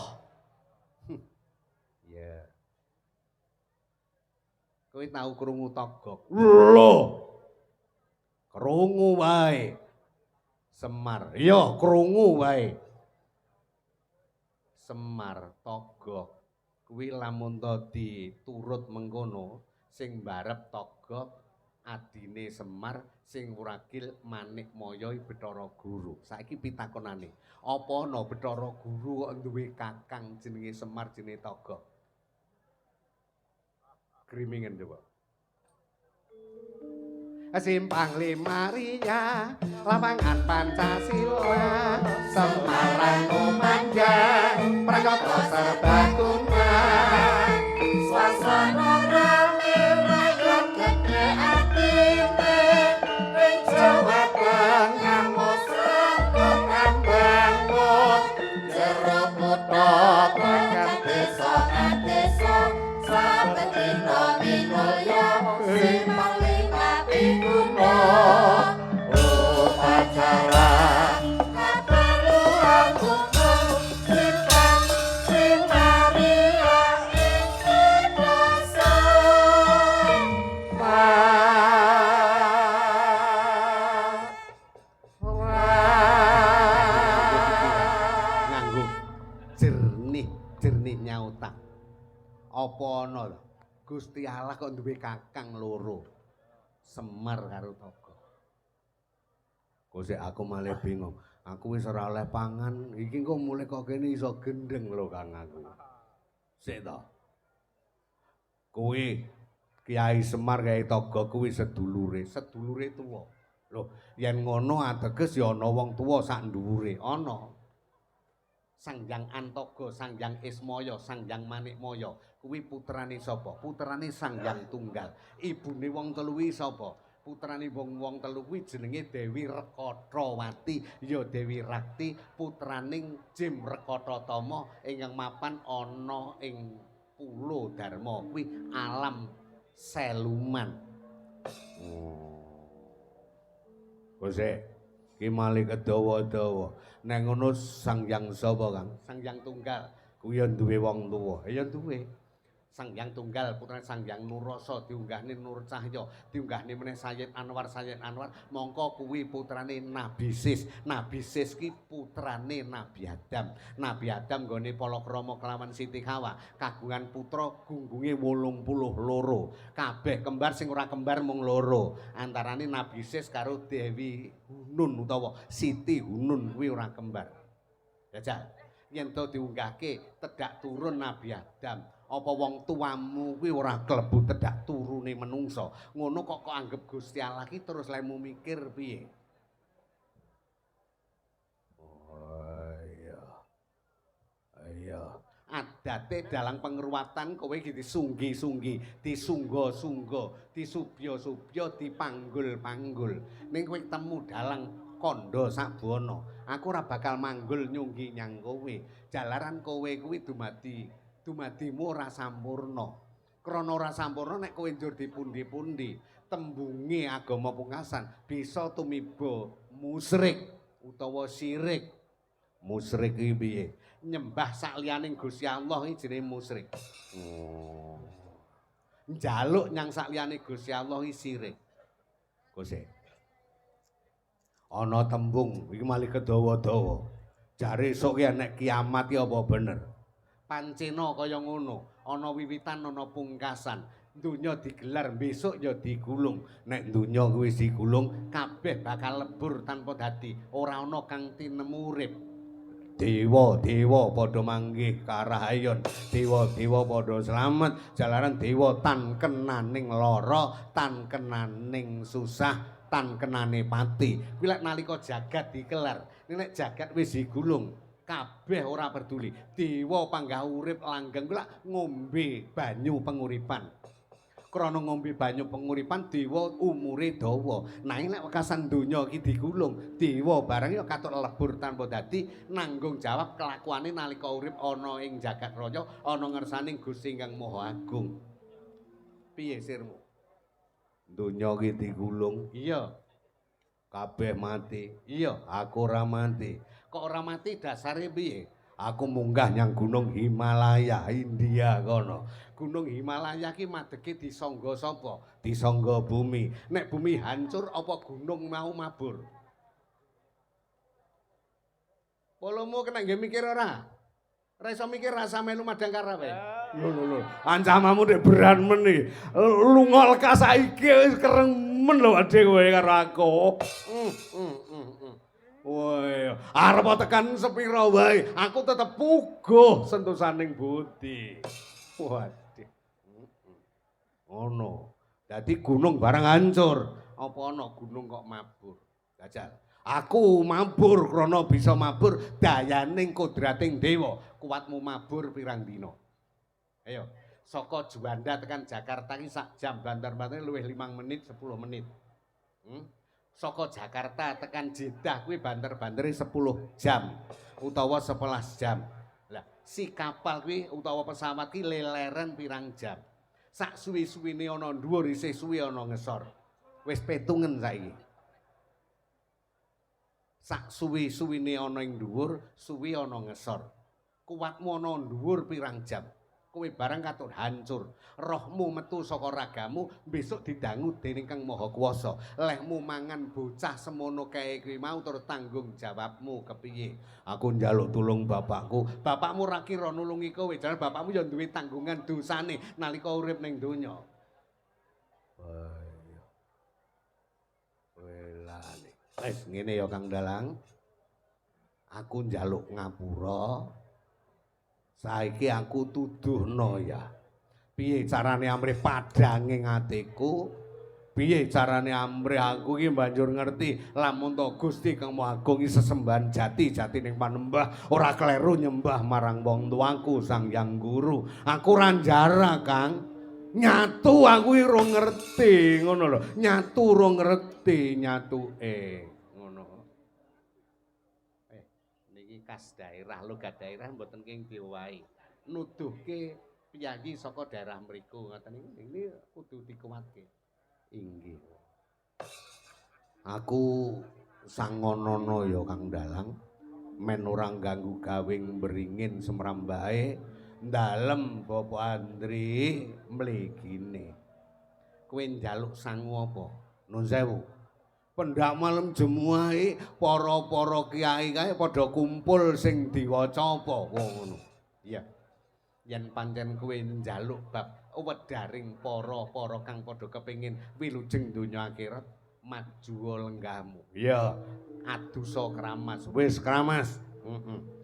Iya. Kowe tau krungu togok? Lho. Krungu wae. Semar. Iya, krungu wae. Semar Togok kuwi lamun to diturut mengkono, sing barep Togok adine Semar, sing wuragil Manikmaya Bathara Guru. Saiki pitakonane, apa ana Bathara Guru kok duwe kakang jenenge Semar, jenenge Togok? Grimingen coba. Simpang Limaria, lapangan Pancasila, Semarang Lumajang, Prakata serbaguna. Suasana rame, rakyat gede atine, ing Jawa Tengah musreng ambangun, jero kutha tekan desa desa, saben dina minulya simpang lima piguna. Upacara kaperluan umum, simpang Limaria ing Kedasa. Nganggo pikiran, nganggo jernih, jernihnya otak. Apa ana to? Gusti Allah kok duwe kakang loro. Semar karo Togok. Kok sik aku malah bingung. Aku wis ora oleh pangan, iki kok mulai kok kene iso gendeng lho Kang aku. Sik to. Kuwi Kiai Semar, Kiai Togok kuwi sedulure, sedulure tuwa. Lho, yen ngono ateges ya ana wong tuwa sak dhuwure, ana. Sang Hyang Antoga, Sang Hyang Ismaya, Sang Hyang Manikmaya, kuwi putrane sapa? Putrane Sang Hyang Tunggal. Ibune wong telu kuwi sapa? Putrane wong-wong telu kuwi jenenge Dewi Rekatawati, ya Dewi Rakti, putraning Jim Rekatatama ingkang mapan ana ing Pulo Darma kuwi alam Seluman. Oh. Kose iki malih kedawa-dawa. Nek ngono Sang Hyang sapa, Kang? Sang Hyang Tunggal. Kuwi ya duwe wong tuwa. Ya duwe. Sang Hyang Tunggal putrane Sang Hyang Nurrasa, diunggahne Nur Cahya, diunggahne meneh Sayyid Anwar, Sayyid Anwar mongko kuwi putrane Nabi Sis. Nabi Sis ki putrane Nabi Adam. Nabi Adam nggone palakrama kelawan Siti Hawa kagungan putra gunggunge 82. Kabeh kembar, sing ora kembar mung loro. Antarane Nabi Sis karo Dewi Hunun utawa Siti Hunun kuwi ora kembar. Jajal, yen to diunggahke tedak turun Nabi Adam, apa wong tuamu kuwi ora klebu tedak turune menungsa? Ngono kok kok anggap Gusti Allah ki terus lemu mikir piye? Oh iya. Iya. Adate dalang pengruwatan kowe iki disunggi-sunggi, disungga-sungga, disubya-subya, dipanggul-panggul. Ning kowe temu dalang kandha sakbuana, aku ora bakal manggul nyunggi nyang kowe. Jalaran kowe kuwi dumadi dumadimu ora sampurna. Krana ora sampurna, nek kowe njur dipundi-pundi, tembunge agama pungkasan bisa tumiba musyrik utawa syirik. Musyrik iki piye? Nyembah sakliyaning Gusti Allah iki jenenge musyrik. Oh. Njaluk nyang sakliyane Gusti Allah iki syirik. Gusti. Ana tembung iki malih kedawa-dawa. Jare esuk ki nek kiamat ki apa bener? Pancena kaya ngono, ana wiwitan ana pungkasan. Donya digelar, besok ya digulung. Nek donya kuwi digulung, kabeh bakal lebur tanpa dadi. Ora ana kang tinemu urip. Dewa-dewa padha manggih karahayon, dewa-dewa padha slamet, jalaran dewa tan kenaning lara, tan kenaning susah, tan kenane pati. Kuwi lek nalika jagat dikelar, nek jagat wis digulung, kabeh ora peduli. Dewa panggah urip langgeng kuwi lak ngombe banyu penguripan. Krana ngombe banyu penguripan dewa umure dawa. Nanging nek wekasan donya iki digulung, dewa barang ya katon lebur tanpa dadi nanggung jawab kelakuane nalika urip ana ing jagat raya ana ngersaning Gusti Ingkang Maha Agung. Piye sirmu? Donya iki digulung. Iya. Kabeh mati. Iya, aku ora mati. Kok ora mati dasare piye? Aku munggah nyang Gunung Himalaya, India kono. Gunung Himalaya ki madege disangga sapa? Disangga bumi. Nek bumi hancur apa gunung mau mabur? Polomu kena nggih mikir ora? Ora iso mikir rasa melu madangkara wae. Lho lho lho, ancamamu nek beran men iki. Lunga lekas saiki wis kereng men lho adhe kowe karo aku. Woi, arep tekan sepira wae, aku tetep puguh sentosaning budi. Waduh. Ngono. Dadi gunung barang hancur, apa ana gunung kok mabur? Jajal. Aku mabur krana bisa mabur dayaning kodrating dewa. Kuatmu mabur pirang dina? Ayo, saka Juanda tekan Jakarta ki sak jam banter-bantere luwih 5 menit 10 menit. Saka Jakarta tekan Jeddah kuwi banter-bantere 10 jam utawa 11 jam. Lah, si kapal kuwi utawa pesawat ki leleren pirang jam. Sak suwi-suwine ana dhuwur isih suwi ana ngesor. Wis petungen saiki. Sak suwi-suwine ana ing dhuwur, suwi ana ngesor. Kuatmu ana dhuwur pirang jam. Kowe barang katut hancur. Rohmu metu saka ragamu, besok didangu dening Kang Maha Kuwasa. Lehmu mangan bocah semono kae kuwi mau tur tanggung jawabmu kepiye? Aku njaluk tulung bapakku. Bapakmu ra kira nulungi kowe, jare bapakmu ya duwe tanggungan dosane nalika urip ning donya. Welane. Wis ngene ya Kang Dalang. Aku njaluk ngapura. Saiki aku tuduhno ya. Piye carane amrih padhanging atiku? Piye carane amrih aku iki banjur ngerti lamun to Gusti Kang Maha Agung iki sesembahan jati jatining panembah ora kleru nyembah marang wong tuaku Sang Hyang Guru. Aku ora njara, Kang. Nyatu aku iki ora ngerti ngono lho. Nyatu ora ngerti nyatuke ngono. Niki khas daerah logat daerah mboten keng diowahi. Nuduhke piyayi saka daerah mriku ngoten niku ini kudu dikuatke. Inggih. Aku sangonono ya Kang Dalang men ora ganggu gawing beringin semrambahe dalem Bapak Andri mligine. Kowe njaluk sangu apa? Nun sewu. Pendak malem jemuahe para-para kiai kae padha kumpul sing diwaca apa wong ngono. Iya. Yen pancen kowe njaluk bab wedaring para-para kang padha kepengin wilujeng donya akhirat, majuwa lenggahmu. Iya. Adusa kramas. Wis kramas. Heeh.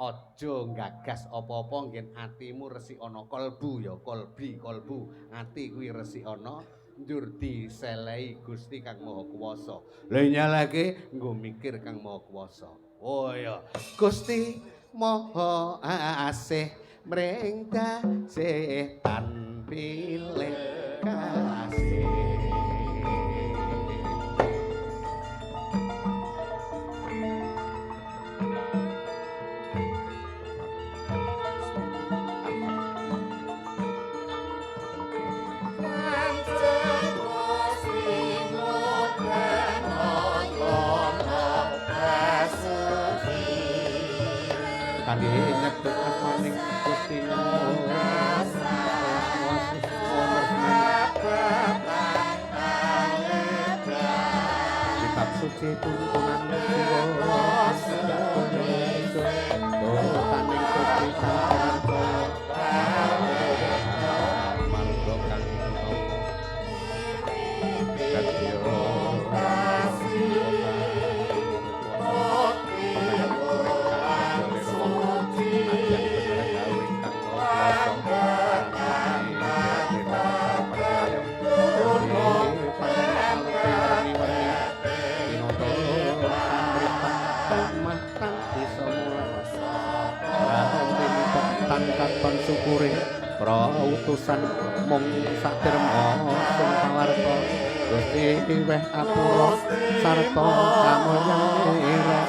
Aja nggagas apa-apa nggen atimu resik ana kalbu ya kalbi kalbu. Ati kuwi resik ana njur diselehi Gusti Kang Maha Kuwasa. Lha nyalake nggo mikir Kang Maha Kuwasa. Oh iya, Gusti Maha Asih mring dasih tan pilih kasih. Kangge nyebut asmaning Gusti Kitab suci tuntunan jiwa taning Gusti marga kang Prautusan mung saderma sing pawarta Gusti weh apura sarta kamulyanira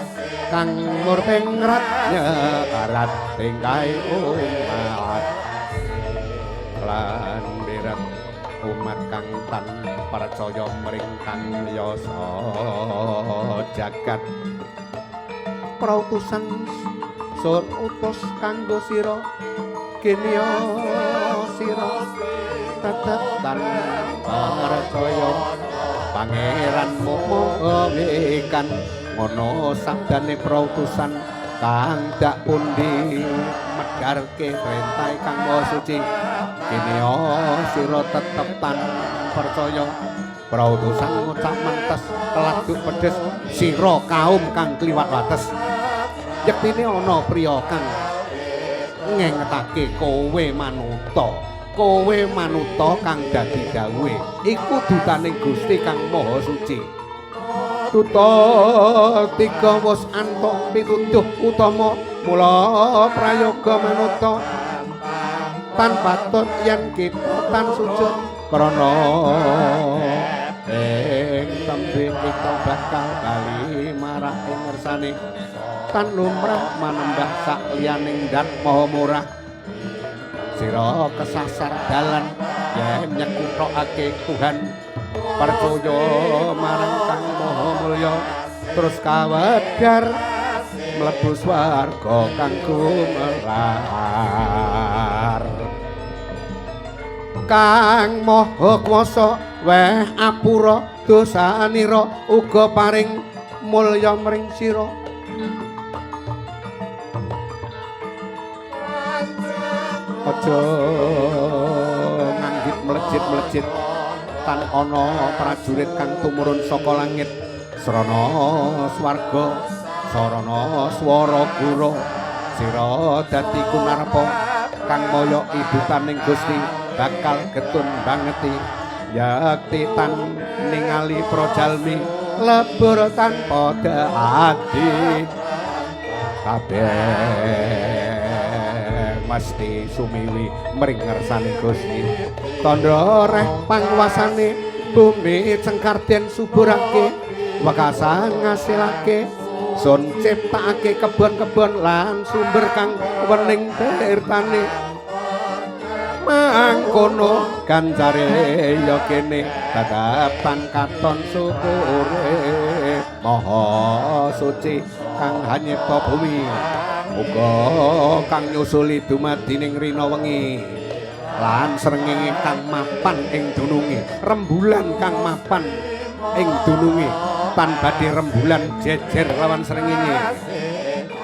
kang murping rat nyerat tingkai umat lan mirat umat kang tan percaya mring kang yasa jagat. Prautusan sun utus kanggo sira kene sira tetep tan percaya pangeranmu wikan ngono sabdane prautusan kang dak pundi medharke perintah kang maha suci kene sira tetep tan percaya. Prautusan ngucap mentes keladuk pedes sira kaum kang kliwat wates yektine ana priya kang ngengetake kowe manuta, kowe manuta kang dadi dawuhe iku dutane Gusti kang maha suci. Duta tiga wis antuk pituduh utama mula prayoga manuta tan patut yen kita tan sujud krana ing tembe kita bakal bali marang ing ngersane tan lumrah manembah sak liyaning dat maha murah. Sira kesasar dalan yen nyekutokake Tuhan percaya marang kang maha mulya terus kawedar mlebu swarga kang gumelar. Kang maha kuwasa weh apura dosanira uga paring mulya mring sira. Aja nganggit melejit-melejit tan ana prajurit kang tumurun saka langit srana swarga sarana swara gura sira dadi kunarpa kang moyo idutaning Gusti bakal getun bangeti yakti tan ningali projalmi lebur tanpa dadi kabeh mesti sumiwi mring ngersane Gusti. Tandha reh panguwasane bumi cengkar den suburake wekasan ngasilake sun ciptakake kebon-kebon lan sumber kang wening tirtane mangkono ganjare ya kene tetep katon syukure maha suci kang hanyipta bumi uga kang nyusuli dumadi ning rina wengi lan srengenge kang mapan ing dununge rembulan kang mapan ing dununge tan badhe rembulan jejer lawan srengenge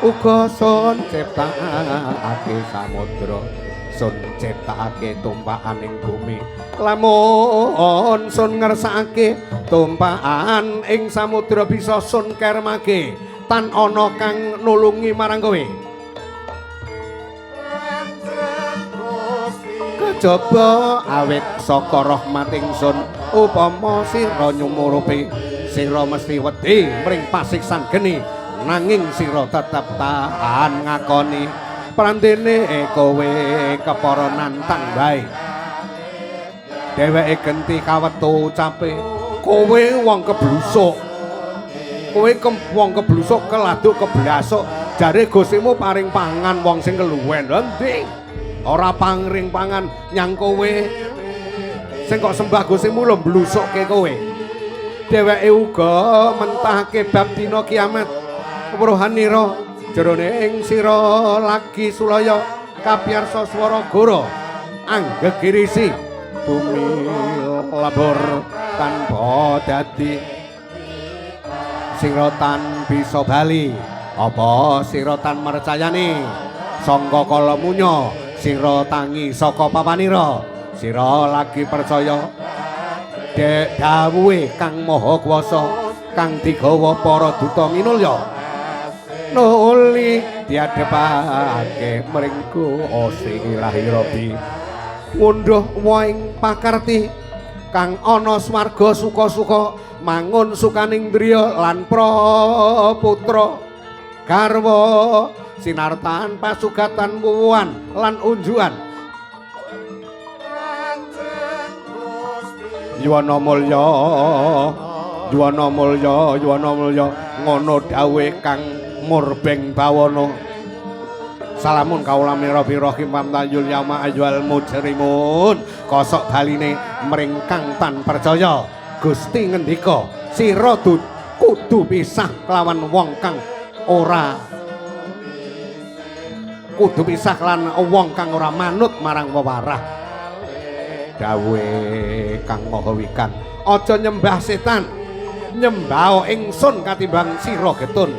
uga sun ciptakake samudra sun ciptakake tumpakan ing bumi lamun sun ngersakake tumpakan ing samudra bisa sun kermake tan ana kang nulungi marang kowe. Kejaba awit saka rahmat ingsun upama sira nyumurupi sira mesti wedi mring pasiksan geni nanging sira tetep tahan ngakoni prandene kowe kepara nantang wae. Dheweke genti kawetu ucape kowe wong keblusuk, kowe wong keblusuk keladuk keblasuk jare Gustimu paring pangan wong sing keluwen. Endi ora pangring pangan nyang kowe sing kok sembah Gustimu lho mblusukke kowe. Dheweke uga mentahake bab dina kiamat weruhanira jerone ing sira lagi sulaya kapiyarsa swara gora anggegirisi bumi lebur tanpa dadi sira tan bisa bali apa sira tan mercayani sangka kala munya sira tangi saka papanira sira lagi percaya dek dawuhe kang maha kuwasa kang digawa para duta minulya nuli diadhepake mring Gusti Ilahi Rabbi ngunduh woing pakarti kang ana swarga suka-suka mangun sukaning driya lan putra garwa sinartan pasugatan wuwuhan lan unjukan Yuwana mulya, yuwana mulya, yuwana mulya, ngono dawuhe Kang Murbeng Bawana. Salamun kaula mirabi rahim pamtayul yauma ayyuhal mujrimun. Kosok baline mring kang tan percaya. Gusti ngendika, sira kudu pisah kelawan wong kang ora kudu pisah lan wong kang ora manut marang wewarah. Dawuhe Kang Maha Wikan, aja nyembah setan, nyembah ingsun katimbang sira getun.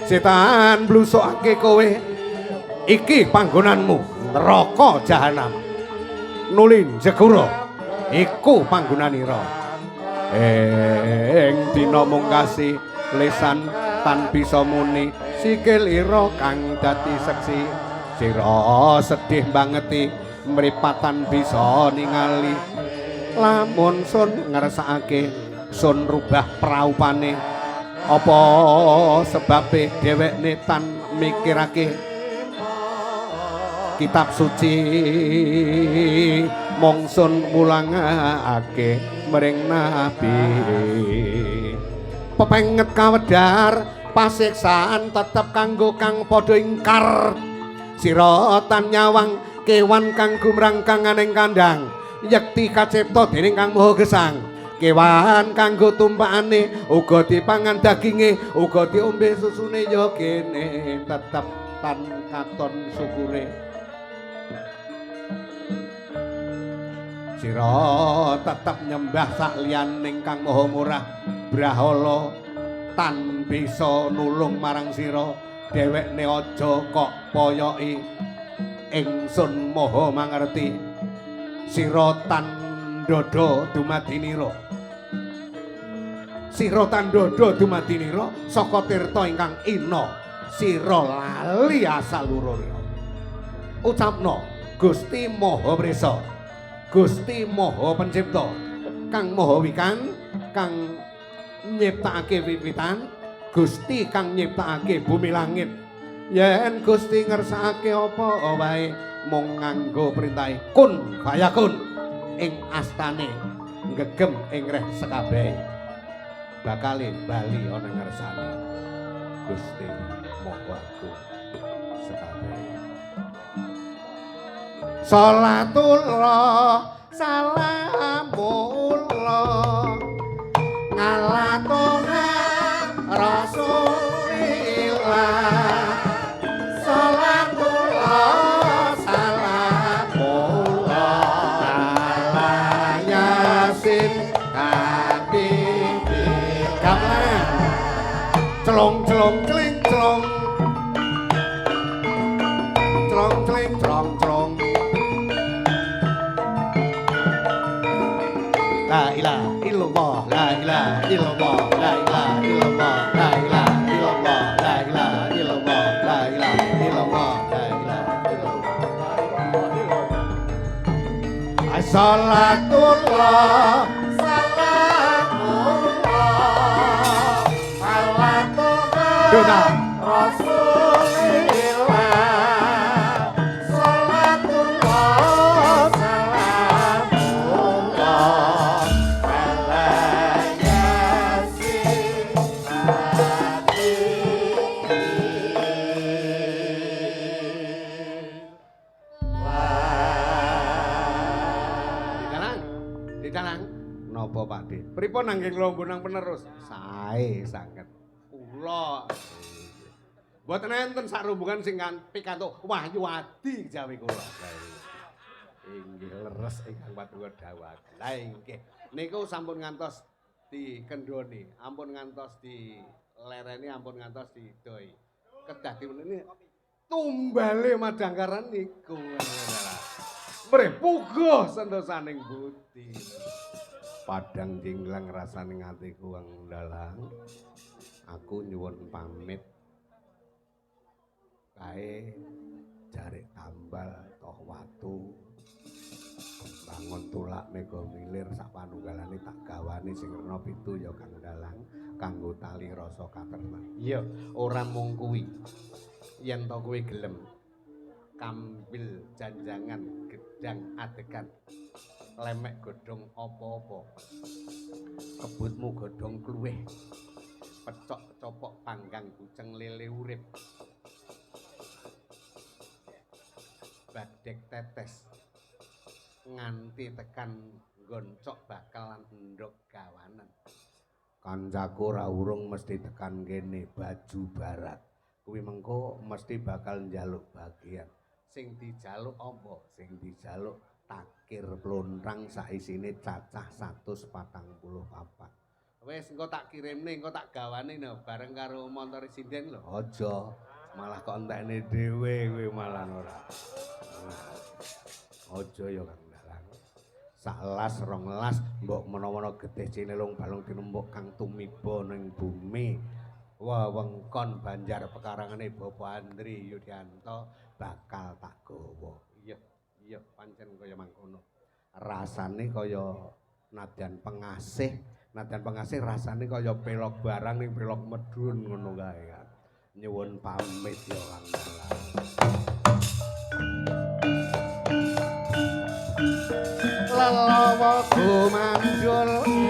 Setan blusukake kowe, iki panggonanmu neraka jahanam. Nuli njegura, iku panggonanira. Ing dina mungkasi lesan tan bisa muni, sikil ira kang dadi seksi. Sira sedih bangeti, mripatan bisa ningali. Lamun sun ngersakake, sun rubah praupane. Apa sebabe dhewekne tan mikirake kitab suci, mung sun mulangake mring nabi. Pepenget kawedar pasiksaan tetep kanggo kang padha ingkar. Sira tan nyawang kewan kang gumrang kang aning kandang, yekti kacipta dening Kang Maha Gesang. Kewan kanggo tumpakane uga dipangan daginge, uga diombe susune, ya kene tetep tan katon syukure. Sira tetep nyembah sakliyaning Kang Maha Murah. Brahala tan bisa nulung marang sira, dhewekne aja kok poyoki. Ingsun maha mangerti, sira tan ndodho dumadinira. Sira tan ndodho dumadinira saka tirta ingkang ina, sira lali asal urura. Ucapna, Gusti Maha Prisa, Gusti Maha Pencipta, Kang Maha Wikan, kang nyiptakake wiwitan, Gusti kang nyiptakake bumi langit. Yen Gusti ngersakake apa wae mung nganggo perintahe kun fayakun ing astane ngegem ing reh sekabehe, bakale bali ana ngersane Gusti Maha Agung sekabehe. Salatullah salamullah ngalatuna Rasulillah. Salatullah salamullah ala Yasin habibi. Gamelan celong celong celing celong celong celing celong celong. La ilaha illallah, la ilaha illallah, la ilaha illallah, la ilaha illallah, la ilaha illallah, la ilaha illallah, la ilaha illallah. Salatullah salamullah ala Dona Rasulillah. Salatullah salamullah ala Yasin Didalang, didalang. Napa Pak De? Pripun nanging lombo nang penerus? Sae sanget. Kula mboten enten sak rombongan sing pikantuk wahyu adi jawi kula. Inggih leres ingkang paduka dawuhaken. Lah inggih niku sampun ngantos dikendhoni, ampun ngantos dilereni, ampun ngantos didoi. Kedah diweneni tumbale madangkaran niku. Mrih puguh sentosaning budi. Padang jinglang rasane atiku wong dalang. Aku nyuwun pamit. Kae jarik tambal toh watu. Bangun tulak mega milir sak panunggalane tak gawane sing rena pitu ya Kang Dalang kanggo tali rasa katresnan. Iya, ora mung kuwi. Yen to kowe gelem kambil janjangan gedang adegan. Lemek godhong apa-apa. Kebutmu godhong kluwih. Pecok copok panggang kuceng lele urip. Badhek tetes. Nganti tekan goncok bakalan endhog gawanan. Kancaku ora urung mesti tekan kene baju barat. Kuwi mengko mesti bakal njaluk bagian. Sing dijaluk apa? Sing dijaluk takir plontrang saisine cacah 144. Wis engko tak kirimne, engko tak gawane no bareng karo montore sinden lho. Aja, malah kok entekne dhewe kowe malah ora. Aja ya Kang Dalang. Sak las rong las mbok menawa getih cinelung balung tinembuk kang tumiba ning bumi. Wewengkon Banjar pekarangane Bapak Andri Yudianto bakal tak gawa. Iya, iya pancen kaya mangkono. Rasane kaya nadyan pengasih rasane kaya pelok barang ning pelok medun ngono kae kan. Nyuwun pamit ya Kang Dalang. Lelawa gumandul ing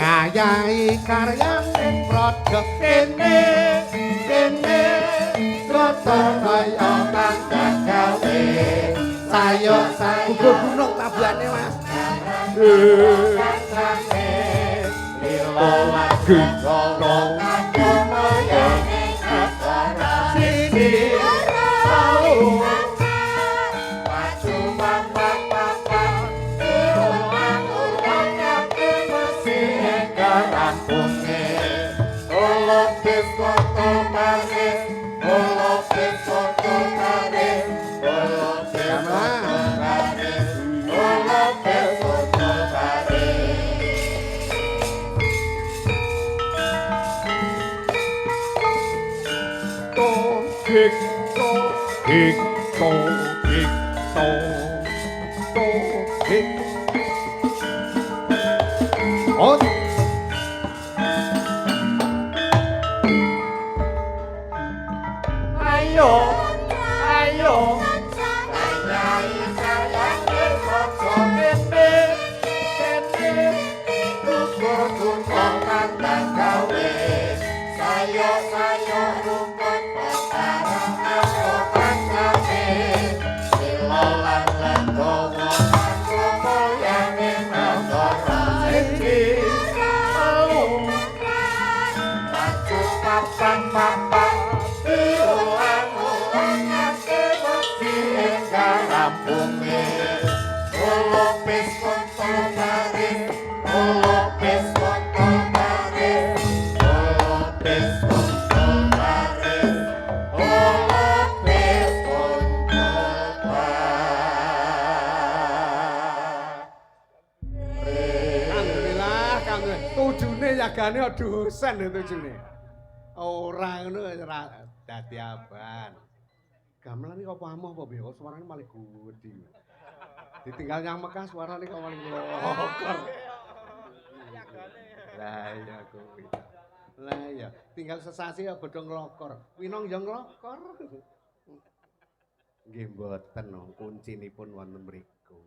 Ngayahi karyaning praja kene kene trata kaya kang gawe sayo sayo gugur gunung tabuhane Mas. Jagane dosen tujune. Ora ngono ora dadi aban. Gamelan iki apa amoh apa piye? Suarane malah gedhi. Ditinggal nyang Mekah suarane kok malah nglokor. Lah iya kuwi. Lah ya, tinggal sesasi ya bodho nglokor. Winong ya nglokor. Nggih mboten no, kuncinipun wonten mriku.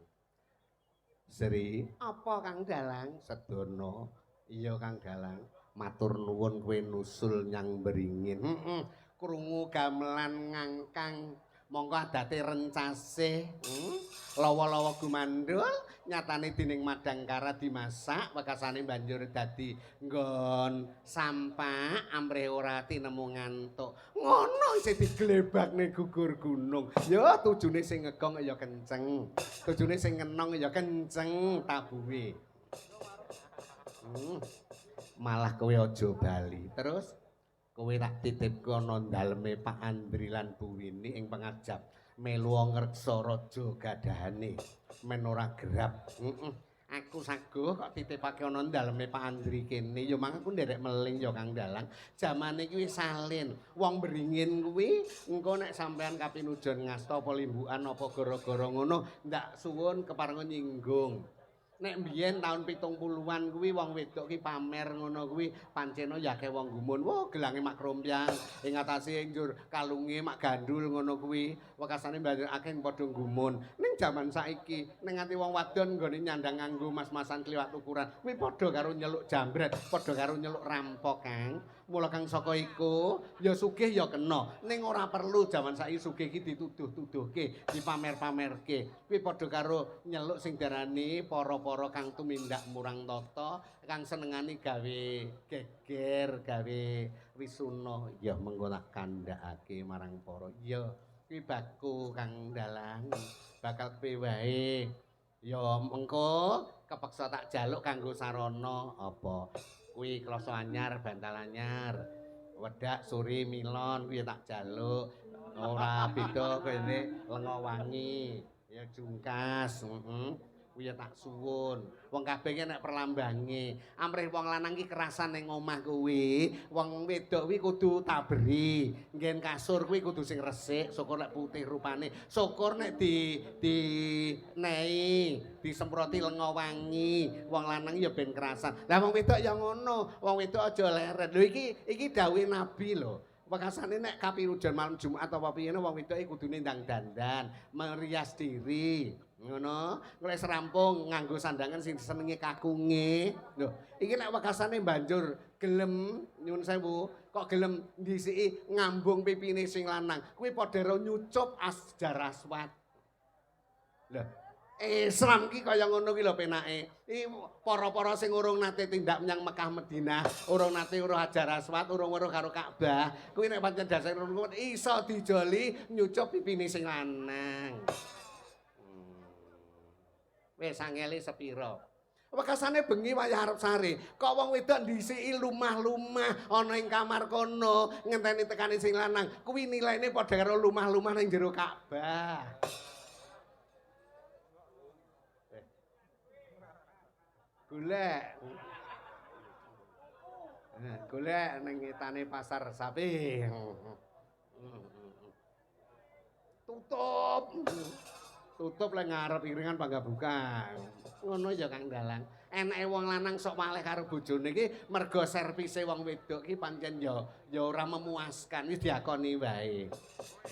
Sri, apa Kang Dalang? Sedono. Iya Kang Dalang, matur nuwun kowe nusul nyang Beringin. Heeh. Krungu gamelan ngangkang mongko adate rencase. Lawa-lawa gumandul nyatane dening Madangkara dimasak wekasane banjur dadi nggon sampak amrih ora tinemu ngantuk. Ngono isih diglebakne gugur gunung. Ya tujune sing ngegong ya kenceng. Tujune sing ngenong ya kenceng tabuhe. Malah kowe aja bali. Terus kowe tak titipke ana daleme Pak Andri lan Bu Wini ing pengajap melu ngreksa raja gadahane men ora gerap. Heeh. Aku saguh kok titipake ana daleme Pak Andri kene. Ya mang aku nderek meling ya Kang Dalang. Jamane iki wis salin. Wong Beringin kuwi engko nek sampean kapinujon ngasta apa limbukan apa gara-gara ngono ndak suwun keparenga nyinggung. Nek mbiyen taun 70-an kuwi wong wedok ki pamer ngono kuwi pancena ya akeh wong gumun. Wah, gelange mak krombyang, ing atase njur kalunge mak gandul ngono kuwi. Wekasane banjur akeh padha gumun. Ning jaman saiki ning nganti wong wadon nggone nyandang nganggo mas-masan kliwat ukuran, kuwi padha karo nyeluk jambret, padha karo nyeluk rampok, Kang. Mula kang saka iku ya sugih ya kena. Ning ora perlu jaman saiki sugih iki dituduh-tuduhke, dipamer-pamerke. Kuwi padha karo nyeluk sing diarani para-para kang tumindak murang tata, kang senengane gawe geger, gawe wisuna. Ya mengko tak kandhakake marang para. Ya kuwi baku Kang Dalang, bakal kepiye wae. Ya mengko kepeksa tak jaluk kanggo sarana apa? Kuwi kloso anyar, bantal anyar, wedak suri milon kuwi tak jaluk. Ora beda kene lenga wangi, ya jungkas, heeh. Kuwi ya tak suwun. Wong kabeh ki nek perlambange. Amrih wong lanang ki kerasan ning omah kuwi, wong wedok kuwi kudu taberi. Nggen kasur kuwi kudu sing resik, syukur nek putih rupane. Syukur nek di nei, disemproti lenga wangi. Wong lanang ya ben kerasan. Lah wong wedok ya ngono, wong wedok aja leren. Lho iki iki dawuhe Nabi lho. Wekasane nek kapirujan malam Jumat apa piye wong wedok iki kudune ndang dandan, merias diri. Ngono, nek serampung nganggo sandangan sing disenengi kakunge. Lho, iki nek wekasane banjur gelem nyuwun sewu, kok gelem ndisiki ngambung pipine sing lanang, kuwi padha karo nyucup asjar aswad. Lho, Islam ki kaya ngono ki lho penake. Iki para-para sing urung nate tindak menyang Mekah Madinah, urung nate weruh Hajar Aswad, urung weruh karo Ka'bah, kuwi nek pancen dasare ngono iso dijoli nyucup pipine sing lanang. Wis angele sepira. Wekasane bengi wayah arep sare, kok wong wedok ndisiki lumah-lumah ana ing kamar kono ngenteni tekane sing lanang, kuwi nilaine padha karo lumah-lumah ning jero Ka'bah. Golek. Golek ning ngetane pasar sapi. Tutup. Tutup lek ngarep iringan panggah buka. Ngono ya Kang Dalang. Eneke wong lanang sok malih karo bojone iki mergo servise wong wedok iki pancen ya ya ora memuaskan, wis diakoni wae.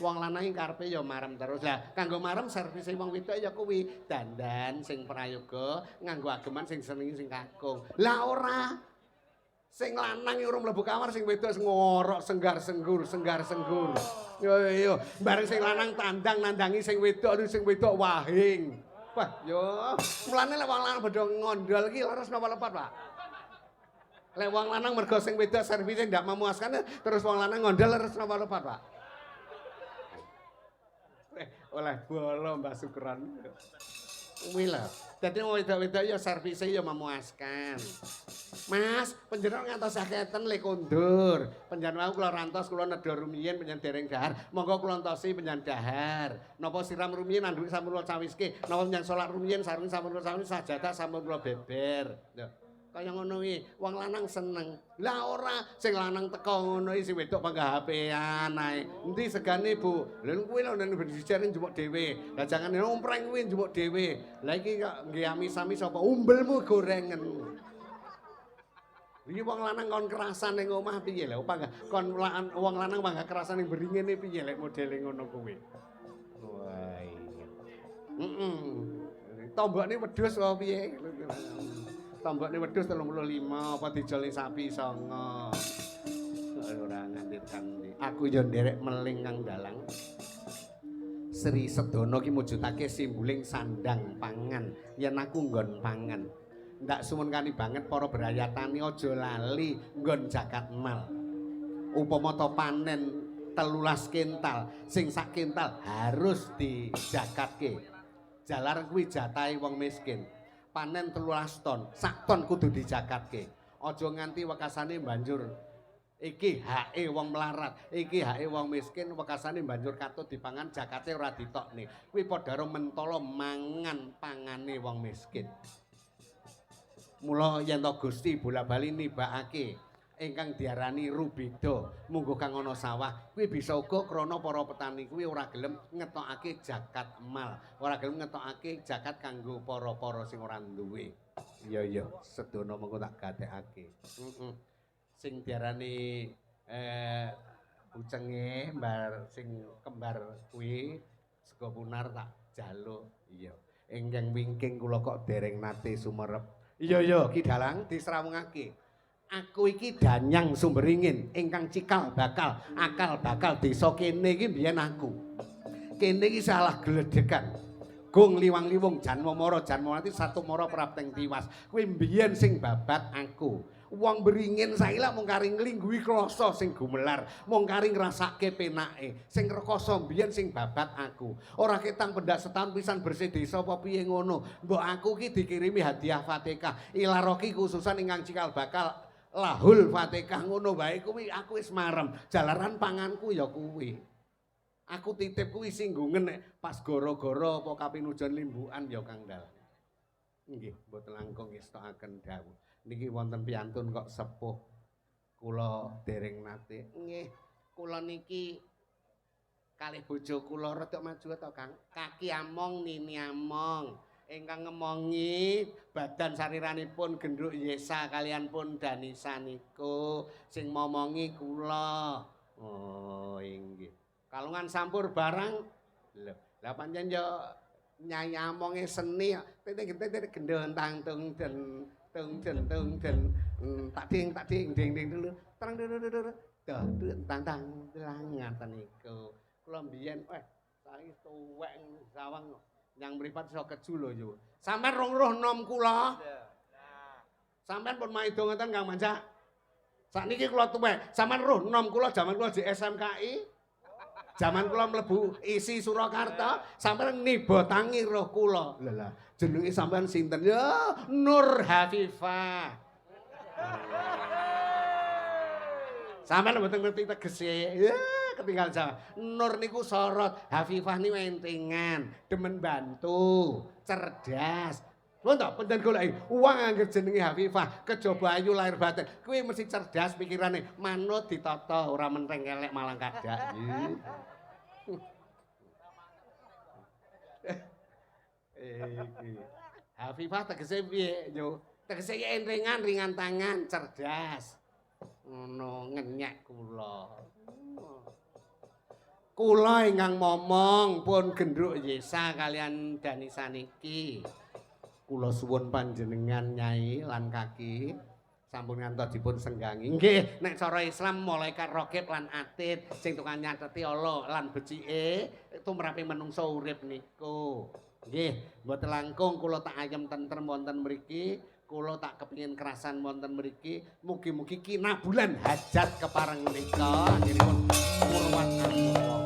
Wong lanang iki karepe ya marem terus. Lah kanggo marem servise wong wedok ya kuwi dandan sing prayoga, nganggo ageman sing senengi sing kakung. Lah ora. Sing lanang iki urung mlebu kamar, sing wedok sing ngorok senggar-senggur, senggar-senggur. Yo yo, bareng sing lanang tandang nandangi sing wedok, sing wedok wahing. Wah, yo. Mulane lek wong lanang padha ngondol iki leres napa lepat, Pak? Lek wong lanang mergo sing wedok servise ndak memuaskan, terus wong lanang ngondol leres napa lepat, Pak? Oleh bolo Mbah Sukron. Kuwi lho. Dadi wong wedok-wedok ya servise ya memuaskan. Mas, panjenengan ngantos saketen le kondur. Panjenengan wau kula rantos kula nedha rumiyin panjenengan dereng dahar. Monggo kula entosi panjenengan dahar. Napa siram rumiyin andhuke sampun kula cawiske. Napa panjenengan salat rumiyin sarung sampun kula cawis, sajadah sampun kula beber. Lho, kaya ngono kuwi wong lanang seneng. Lah ora, sing lanang teko ngono iki sing wedok panggah HP-an ae. Endi segane, Bu? Lha kuwi lho nek dijare njupuk dhewe. Lah jangan ompreng kuwi njupuk dhewe. Lah iki kok nggih amis-amis apa umbelmu gorengen. Iki wong lanang kon kerasan ning omah piye lho? Kon wong lanang panggah kerasan ning beringene piye lek modele ngono kuwi. Wah iya. Heeh. Tombokne wedhus apa piye? Tombokne wedhus 35 apa dijoli sapi 9. Ora nganti kandi. Aku yo nderek meling kang dalang. Sri Sedana ki mujudake simbuling sandang pangan. Yen aku nggon pangan. Ndak suwun kani banget para berayatani aja lali nggon zakat mal. Upama to panen 13 kintal, sing sak kintal harus dijakatke. Jalar kuwi jatahe wong miskin. Panen 13 ton, sak ton kudu dijakatke. Aja nganti wekasane banjur iki hake wong melarat, iki hake wong miskin, wekasane banjur katut dipangan jakate ora ditokne. Kuwi padha karo mentala mangan pangane wong miskin. Mula yen to Gusti bola-bali nibakake ingkang diarani rubeda mungguh kang ana sawah kuwi bisa uga krana para petani kuwi ora gelem ngetokake zakat mal, ora gelem ngetokake zakat kanggo para-para sing ora duwe. Iya iya, sedana mengko tak gatekake. Heeh. Sing diarani ucenge mbar sing kembar kuwi sego punar tak jaluk. Iya. Ingkang wingking kula kok dereng nate sumerep. Iya iya Ki Dalang disrawungake. Aku iki danyang Sumberingin ingkang cikal bakal akal bakal desa kene iki mbiyen aku. Kene iki salah gledhekan. Gung liwang-liwung janma mara janma mati satu mara prapteng tiwas. Kuwi mbiyen sing babat aku. Wong beringin saiki lak mung kari nglingguhi klasa sing gumelar, mung kari ngrasake penake. Sing rekoso mbiyen sing babat aku. Ora ketang pendak setahun pisan bersih desa apa piye ngono. Mbok aku ki dikirimi hadiah Fatihah. Ilaroki khususan ingkang cikal bakal lahul Fatihah ngono wae kuwi aku wis marem. Jalaran panganku ya kuwi. Aku titip kuwi singgungan nek pas gara-gara apa kapinujon limbukan ya Kang Dalang. Nggih, mboten langkung ngestokaken dawuh. Niki wonten piyantun kok sepuh kula dereng nate. Nggih, kula niki kalih bojo kula rada maju to Kang. Kaki among nini among. Ingkang ngemongi badan sariranipun gendruk Yesa kalian pun Danisa niku sing momongi kula. Oh, inggih. Kalungan sampur barang. Lho, lah pancen yo nyai amonge seni titik-titik gendon tang tung den tung den tung den tak ding ding ding dulu terang dulu dulu dah tang tang telang ngaten niku. Kula mbiyen saiki tuwek sawang nyang mripat iso keju lho yo. Sampeyan rong roh nom kula. Sampeyan pun maido ngoten Kang Manjak. Sakniki kula tuwek, sampeyan roh nom kula jaman kula di SMKI. Jaman kula mlebu isi Surakarta, sampeyan niba tangi roh kula. Lha lah, jenenge sampeyan sinten? Ya Nur Hafifah. Sampeyan mboten ngerti tegese. Ya, ketinggalan sama. Nur niku sorot, Hafifah niku entengan, demen bantu, cerdas. Lho to, pancen goleki wong angger jenenge Hafifah, kejaba ayu lahir batin. Kuwi mesti cerdas pikirane, manut ditata, ora menteng elek malang kadak. Iki. Hafifah tegese piye, yo? Tegese entengan, ringan tangan, cerdas. Ngono ngenyek kula. Kula ingkang momong pun gendruk Yesa kalian Danisa niki. Kula suwun panjenengan Nyai lan kaki sampun ngantos dipun senggangi. Nggih, nek cara Islam malaikat raqib lan atid sing tukang nyateti ala lan becike tumrape menungsa urip niku. Nggih, mboten langkung kula tak ayem tentrem wonten mriki, kula tak kepengin kerasan wonten mriki. Mugi-mugi kinabulan hajat kepareng menika anggenipun murwat amurwa.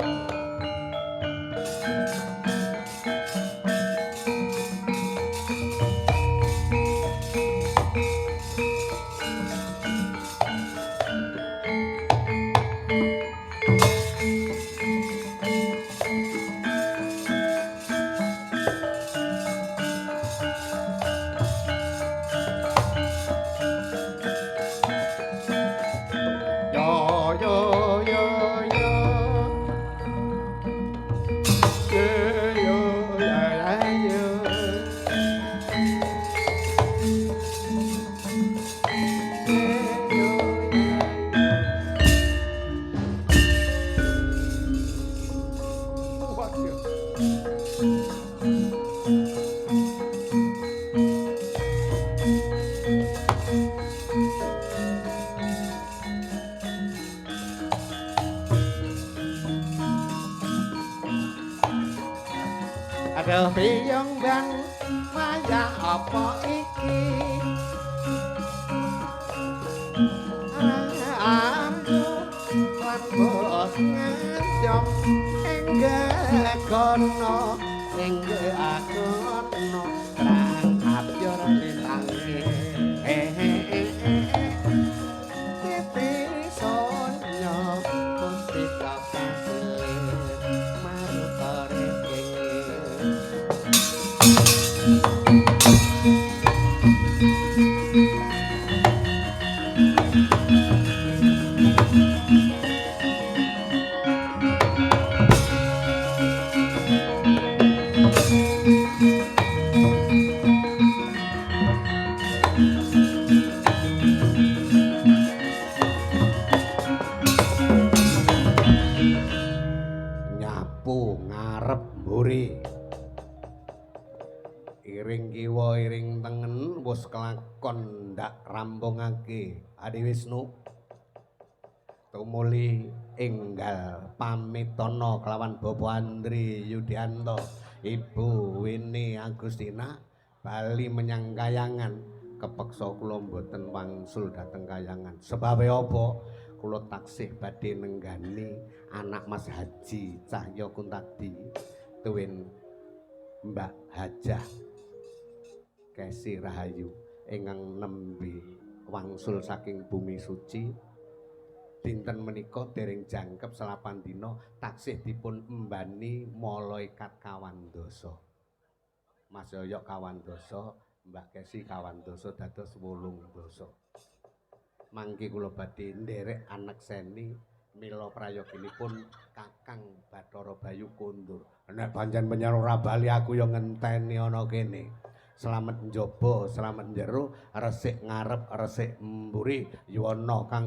Yo yo yo yo. Aduh biyong bang wayah apa iki? Aku lan bos ngantyong enggekono enggekono terang abyor lintange titi sonyo pustika kasilir maruta rekenge. Nyapu ngarep mburi, iring kiwa iring tengen wis kelakon ndak rampungake. Adi Wisnu tumuli enggal pamitana kelawan Bapak Andri Yudianto, Ibu Weni Agustina bali menyang kayangan. Kepeksa kula mboten wangsul dhateng kayangan. Sebabe apa? Kula taksih badhe nenggani anak Mas Haji Cahya Kuntadi tuwin Mbak Hajah Kesi Rahayu ingkang nembe wangsul saking bumi suci. Dinten menika dereng jangkep selapan dina taksih dipun embani malaikat kawandasa. Mas Yoyok kawandasa, Mbak Kesi kawandasa, dados 8 dasa. Mangke kula badhe nderek anekseni mila prayoginipun Kakang Bathara Bayu kondur. Nek pancen penyar ora bali aku ya ngenteni ana kene. Slamet njaba, slamet njero, resik ngarep, resik mburi, yuwana kang